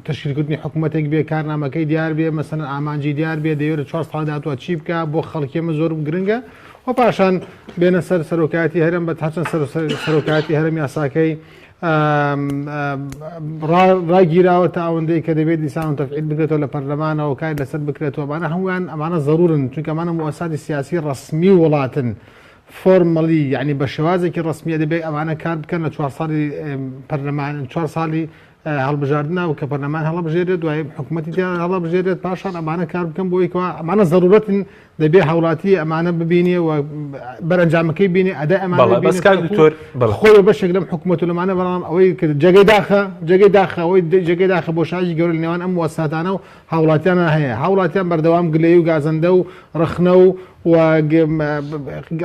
تەشکیلکردنی حکوومەتێک بێ کارنامەکەی دیار بێ مەسەلەن ئامانجی دیار بێ دەیەوێت لە چوار ساڵ داهاتووە چی بکا بۆ خەڵکی ئەمە زۆر گرنگە و پاشان بێنە سەر سەرۆکایەتی هەرێم بە هەرچەند سەرۆکایەتی هەرێم یاساکەی ڕاگیراوە تا ئەوەندەی کە دەبێت دیسان و تەفعیل بکرێتەوە لە پەرلەمانەوە کاری لەسەر بکرێتەوە ئەمانە هەموویان ئەمانە زەرورن چونکە ئەمانە موئەساتی سیاسی ڕەسمی وڵاتن formally یانی بە شێوازێکی ڕەسمیە دەبێت ئەمانە کار بکەن لە چوار ساڵی پەرلەمان چوار ساڵی هەڵبژاردنە و کە پەرلەمان هەڵبژێرێت دوای حکوومەتی تیا هەڵبژێرێت پاشان ئەمانە کار بکەن بۆی کەوا ئەمانە زەرورەتن. دەبێ هاوڵاتی ئەمانە ببینێ و بەرەنجامەکەی بینێ ئەدای ئەمانە بەڵێ بەس ببینێ کاک تاکو دکتۆر بەڵێ. خۆی بە بەشێک لەم حکوومەت و لەمانە بەڵام ئەوەی کە جێگەی داخە جێگەی داخە ئەوەی جێگەی داخە بۆشاییی گەورە لە نێوان ئەم موەسساتانە و هاوڵاتیانە هەیە هاوڵاتیان بەردەوام گلەیی و گازەندە و ڕەخنە و و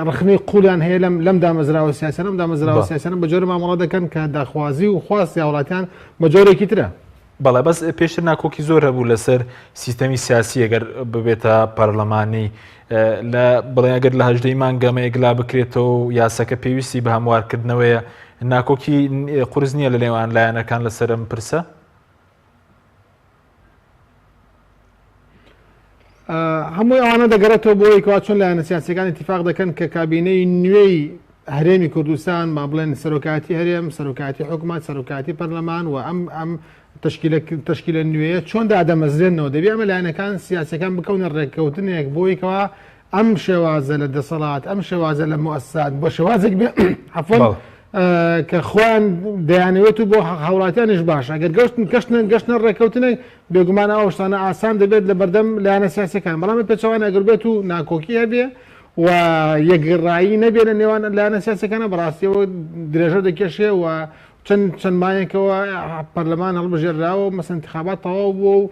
ڕەخنەی قووڵیان هەیە لەم لەم دامەزراوە سیاسیانە ئەم دامەزراوە بە. سیاسیانە بە جۆرە مامەڵە دەکەن کە داخوازی و خواستی هاوڵاتیان بە جۆرێکی ترە. بەڵێ بەس پێشتر ناکۆکی زۆر هەبوو لەسەر سیستەمی سیاسی ئەگەر ببێتە پەرلەمانی لە بڵێ ئەگەر لە هەژدەی مانگەمە یەکلا بکرێتەوە و یاسەکە پێویستی بە هەموارکردنەوەیە ناکۆکی قورس نییە لە نێوان لایەنەکان لەسەر ئەم پرسە؟ هەمووی ئەوانە دەگەڕێتەوە بۆ ئەوەی کەوا چۆن لایەنە سیاسیەکان ئیتیفاق دەکەن کە کابینەی نوێی هەرێمی کوردستان با بڵێن سەرۆکایەتی هەرێم سەرۆکایەتی حکومەت سەرۆکایەتی پەرلەمان و ئەم ئەم تەشکیلە تەشکیلە نوێیە چۆن دادەمەزرێنەوە دەبێ ئەمە لایەنەکان سیاسەکان بکەونە ڕێککەوتنێک بۆی کەوا ئەم شێوازە لە دەسەڵات ئەم شێوازە لە موئەسسات بۆ شێوازێک بێ عەفوەن کە خۆیان دەیانەوێت و بۆ هاوڵاتیانیش باشە ئەگەر گەشتن گەشتن گەشتنە ڕێککەوتنێک بێگومان ئەو شتانە ئاسان دەبێت لە بەردەم لایەنە سیاسەکان بەڵام پێچەوانە ئەگەر بێت و ناکۆکی هەبێ و یەکڕایی نەبێت لە نێوان لایەنە سیاسەکانە بەڕاستیەوە درێژە دەکێشێ و چەند چەند مایەکەوە پەرلەمان هەڵبژێراوە مەسەن انتخابات تەواو بووە و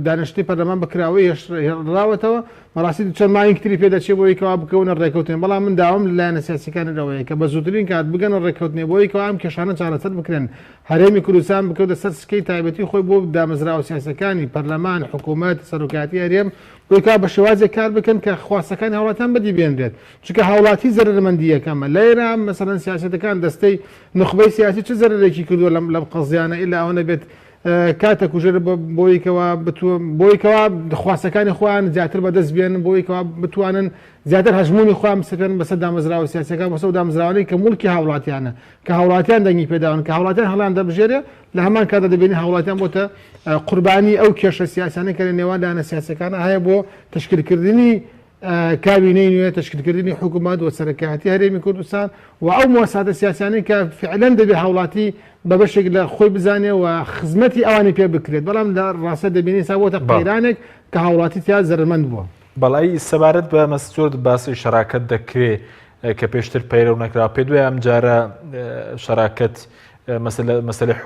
دانیشتنی پەرلەمان بە کراوەیی هێشتراوەتەوە، بەڕاستی چەند مانگێکی تری پێدەچێت بۆ ئەوەی کەوا بکەونە ڕێکەوتن، بەڵام من داوام لە لایەنە سیاسیەکانی ئەوەیە کە بە زووترین کات بگەنە ڕێککەوتنێ بۆ ئەوەی کەوا ئەم کێشانە چارەسەر بکرێن، هەرێمی کوردستان بکەوتە سەر سکەی تایبەتی خۆی بۆ دامەزراوە سیاسیەکانی، پەرلەمان، حکوومەت، سەرۆکایەتی هەرێم، بۆ ئەوەی کەوا بە شێوازێک کار بکەن کە خواستەکانی هاوڵاتیان بەدی بێنرێت، چونکە هاوڵاتی زەرەرمەندی یەکەمە لێرە، مەسەلەن سیاسەتەکان دەستەی نوخبەی سیاسی چ زەرەرێکی کردووە لەم لەم قەزیانە ئیلا ئەوە نەبێت کاتە کوژەر بۆی کەوا بۆی کەوا خواستەکانی خۆیان زیاتر بەدەست بێنن بۆی کەوا بتوانن زیاتر هەژمونی خۆیان بسەپێنن بەسەر دامەزراوە سیاسەکان بەسەر دامەزراوانەی کە موڵکی هاوڵاتیانە کە هاوڵاتیان دەنگی پێداون کە هاوڵاتیان هەڵیان دەبژێرێ لە هەمان کاتدا دەبینین هاوڵاتیان بۆتە قوربانی ئەو کێشە سیاسانە کە لە نێوان لایەنە سیاسەکانە هەیە بۆ تەشکیلکردنی کابینەی نوێ، تەشکیلکردنی حکومەت و سەرۆکایەتی هەرێمی کوردستان و ئەو موەسساتە سیاسیانەی کە فعلەن دەبێ هاوڵاتی بە بەشێک لە خۆی بزانێ و خزمەتی ئەوانی پێ بکرێت، بەڵام لە ڕاستیا دەبینین ئێستا بۆتە قەیرانێک کە هاوڵاتی تیا زەرەرمەند بووە. بەڵی سەبارەت بە مەسرور باسی شەراکەت دەکرێ کە پێشتر پەیرەو نەکرا، پێت وایە ئەمجارە شەراکەت مەسەلەی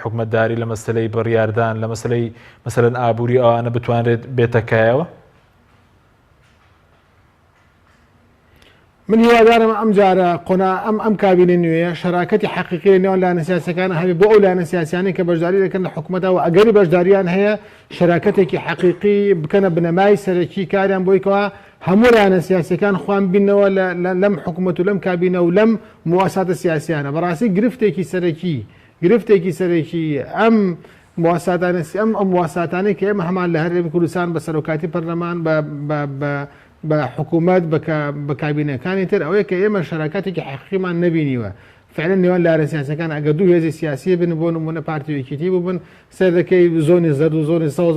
حکومەتداری لە مەسەلەی بڕیاردان لە مەسەلەی مەسەلەن ئابووری ئەوانە بتوانرێت بێتە کایەوە؟ من هیوادارم ئەم جارە قۆنا ئەم ئەم کابینە نوێیە شەراکەتی حەقیقی لە نێوان لایەنە سیاسەکان هەبێ بۆ ئەو لایەنە سیاسیانەی کە بەشداری دەکەن لە حکوومەتدا و ئەگەری بەشداریان هەیە شەراکەتێکی حەقیقی بکەنە بنەمای سەرەکی کاریان بۆی کەوا هەموو لایەنە سیاسەکان خۆیان بینەوە لەم حکوومەت و لەم کابینە و لەم مواساتە سیاسیانە بەڕاستی گرفتێکی سەرەکی گرفتێکی سەرەکی ئەم مواساتانە ئەم ئەم مواساتانەی کە ئێمە هەمان لە هەرێمی کوردستان بە سەرۆکاتی پەرلەمان بە بە بە بە حکوومەت بە بە کابینەکانی تر ئەوەیە کە ئێمە شەراکاتێکی حەقیقیمان نەبینیوە فعلا نێوان لایەنە سیاسەکان ئەگەر دوو هێزی سیاسی بن بۆ نمونە پارتی و یەکێتی بووبن سەیر دەکەی زۆنی زەرد و زۆنی سەوز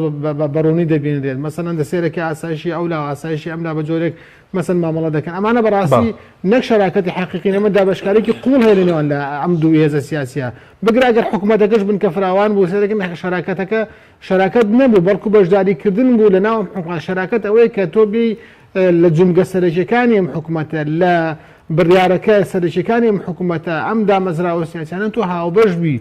بە ڕوونی دەبینرێت مەسەلەن دەسێرەکە ئاسایشی ئەو لا ئاسایشی ئەم لا بە جۆرێک مەسەن مامەڵە دەکەن ئەمانە بەڕاستی نەک شەراکەتی حەقیقی نەمە دابەشکارێکی قوڵ هەیە لە نێوان لە ئەم دوو هێزە سیاسیە بگرە ئەگەر حکومەتەکەش بنکە فراوان بوو سەرەکە شەراکەتەکە شەراکەت نەبوو بەڵکو بەشداریکردن بوو لە ناو حکومەت شەراکەت ئەوەیە کە تۆ بێی لە جومگە سەرەکیەکانی ئەم حکومەتە لە بڕیارەکە سەرەکیەکانی ئەم حکومەتە ئەم دامەزراوە سیاسیانە تۆ هاوبەش بی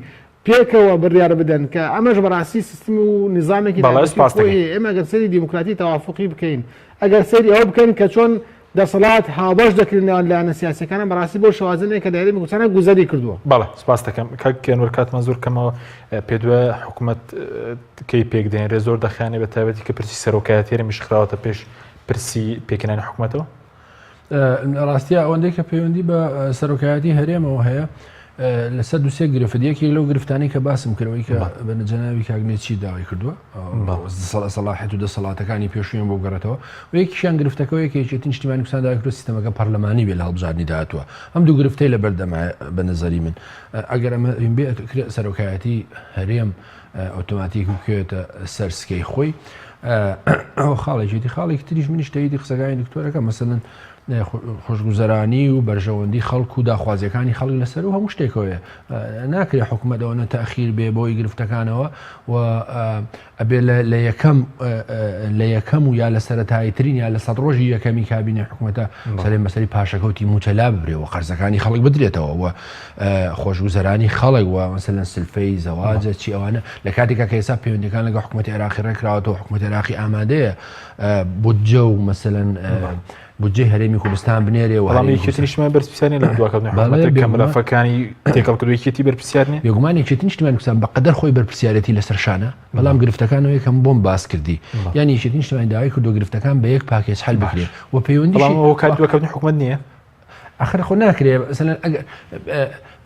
پێکەوە بڕیار بدەن کە ئەمەش بەڕاستی سیستم و نیزامێکی بەڵێ تایبەتی سپاس خۆی دەکەین. هەیە ئێمە ئەگەر سەیری دیموکراتی تەوافوقی بکەین ئەگەر سەیری ئەوە بکەین کە چۆن دەسەڵات هاوبەش دەکرێت نێوان لایەنە سیاسیەکانە بەڕاستی بەو شێوازە نیە کە لە هەرێمی کوردستانە گوزەری کردووە. بەڵێ سپاس دەکەم کاک ئەنوەر کاتمان زۆر کەمەوە پێت وایە حکومەت کەی پێک دێنرێ زۆر دەخایەنێ بە تایبەتی کە پرسی سەرۆکایەتی هەرێمیش خراوەتە پێش پرسی پێکهێنانی حکومەتەوە؟ ڕاستە ئەوەندەی کە پەیوەندی بە سەرۆکایەتی هەرێمەوە هەیە لەسەر دوسێ گرفت یەکێک لەو گرفتانی کە باسم کردەوەی کە بە جەناوی کاک نێچیر داوای کردووە سەڵاحەت و دەسەڵاتەکانی پێشویان بۆ گەڕێتەوە و یەکیشیان گرفتەکە یەکێتی نیشتیمانی کوردستان داوای کردووە سیستەمەکە پەرلەمانی بێ لە هەڵبژاردنی داهاتووە ئەم دوو گرفتەی لە بەردەمە بە نظری من ئەگەر ئەمە بێت سەرۆکایەتی هەرێم ئۆتۆماتیک بکەوێتە سەر سکەی خۆی ئەو خاڵێکێتی خاڵێکی تریش منیش تەیدی قسەکانی دکتۆرەکە مەسەلەن. خۆشگوزەرانی و بەرژەوەندی خەڵک و داخوازیەکانی خەڵک لەسەر و هەموو شتێکەوەیە ناکرێ حکوومەت ئەوەنە تاخیر بێ بۆی گرفتەکانەوە و ئەبێ لە یەکەم لە یەکەم و یا لە سەتایی ترین یا لە سەد ڕۆژی یەکەمی کابینە حکوومەتە سەرێ مەسەری پاشەکەوتی موچە لا ببرێ و قەرزەکانی خەڵک بدرێتەوە و خۆشگوزەرانی خەڵک و مەسەلەن سلفەی زەواجە چی ئەوانە لە کاتێکا کە ئێستا پەیوەندەکان لەگەڵ حکوومەتی عێراقی ڕێکراوەتەوە حکوومەتی عێراقی ئامادەیە بودجە و مەسەلەن بودجەی هەرێمی کوردستان بنێرێ و بەڵام یەکێتی نیشتمان بەرپرسیار نیە لە دواکەوتنی حکومەتە کە مەلەفەکانی تێکەڵ کردو یەکێتی بەرپرسیار نیە؟ بێگومان یەکێتی نیشتمانی کوردستان بە قەدەر خۆی بەرپرسیارێتی لەسەر شانە بەڵام گرفتەکان ئەوەیە کە من بۆم باس کردی یانی یەکێتی نیشتمانی داوای کردووە گرفتەکان بە یەک پاکێج حەل بکرێ و پەیوەندیشی بەڵام ئەوە هۆکاری دواکەوتنی حکومەت نییە؟ ئەخر خۆ ناکرێ مەسەلەن ئەگەر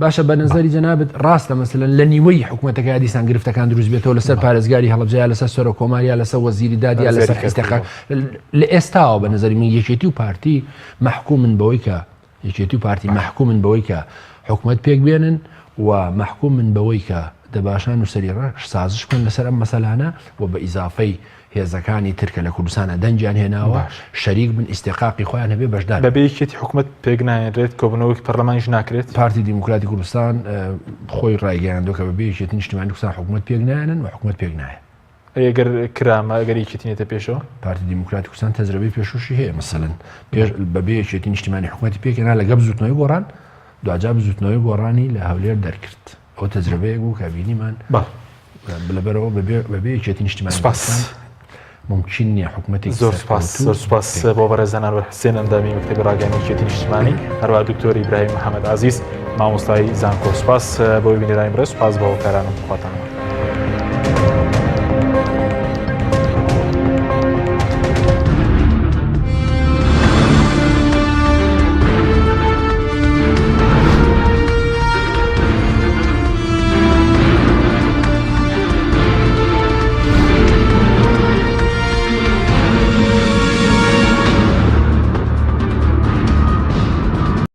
باشە بە نظری جەنابت ڕاستە مەسەلەن لە نیوەی حکوومەتەکە دیسان گرفتەکان دروست بێتەوە لەسەر پارێزگاری هەڵبجە یا لەسەر سەرۆک کۆمار یا لەسەر وەزیری داد یا لەسەر ئیستیحقاق لە ئێستاوە بە نظری من یەکێتی و پارتی مەحکومن بەوەی کە یەکێتی و پارتی مەحکومن بەوەی کە حکومەت پێک بێنن و مەحکومن بەوەی کە دەباشان و سەری ڕەش سازش بکەن لەسەر ئەم مەسەلانە و بە ئیزافەی هێزەکانی تر کە لە کوردستانا دەنگیان هێناوە شەریک بن ئیستیقاقی خۆیان هەبێ بەشدار بن. بەبێ یەکێتی حکومەت پێکناهێنرێت، کۆبوونەوەی پەرلەمانیش ناکرێت؟ پارتی دیموکراتی کوردستان خۆی ڕایگەیاندووە کە بەبێ یەکێتی نیشتیمانی کوردستان حکومەت پێکناهێنن و حکومەت پێکنایە. ئەی ئەگەر کرا ئەگەر یەکێتی نێتە پێشەوە؟ پارتی دیموکراتی کوردستان تەجرەبەی پێشووشی هەیە، مەسەلەن پێش بەبێ یەکێتی نیشتیمانی حکومەتی پێکهێنا لەگەڵ بزووتنەوەی گۆڕان، دواجار بزووتنەوەی گۆڕانی لە هەولێر دەرکرد. ئەوە تەجرەبەیەک بوو کە بینیمان لەبەرەوە بەبێ یەکێتی نیشتیمانی سپاس ممکن نییە حکوومەتێک زۆر سپاس زۆر سپاس بۆ بەڕێز ئەنوەر حسێن ئەندامی مەکتەبی ڕاگەیاندنی یەکێتی نیشتیمانی هەروە دکتۆر ئیبراهیم محەممەد عزیز مامۆستای زانکۆ سپاس بۆ بینەرانی بەڕێز سپاس بۆ هۆکاران و خواتان.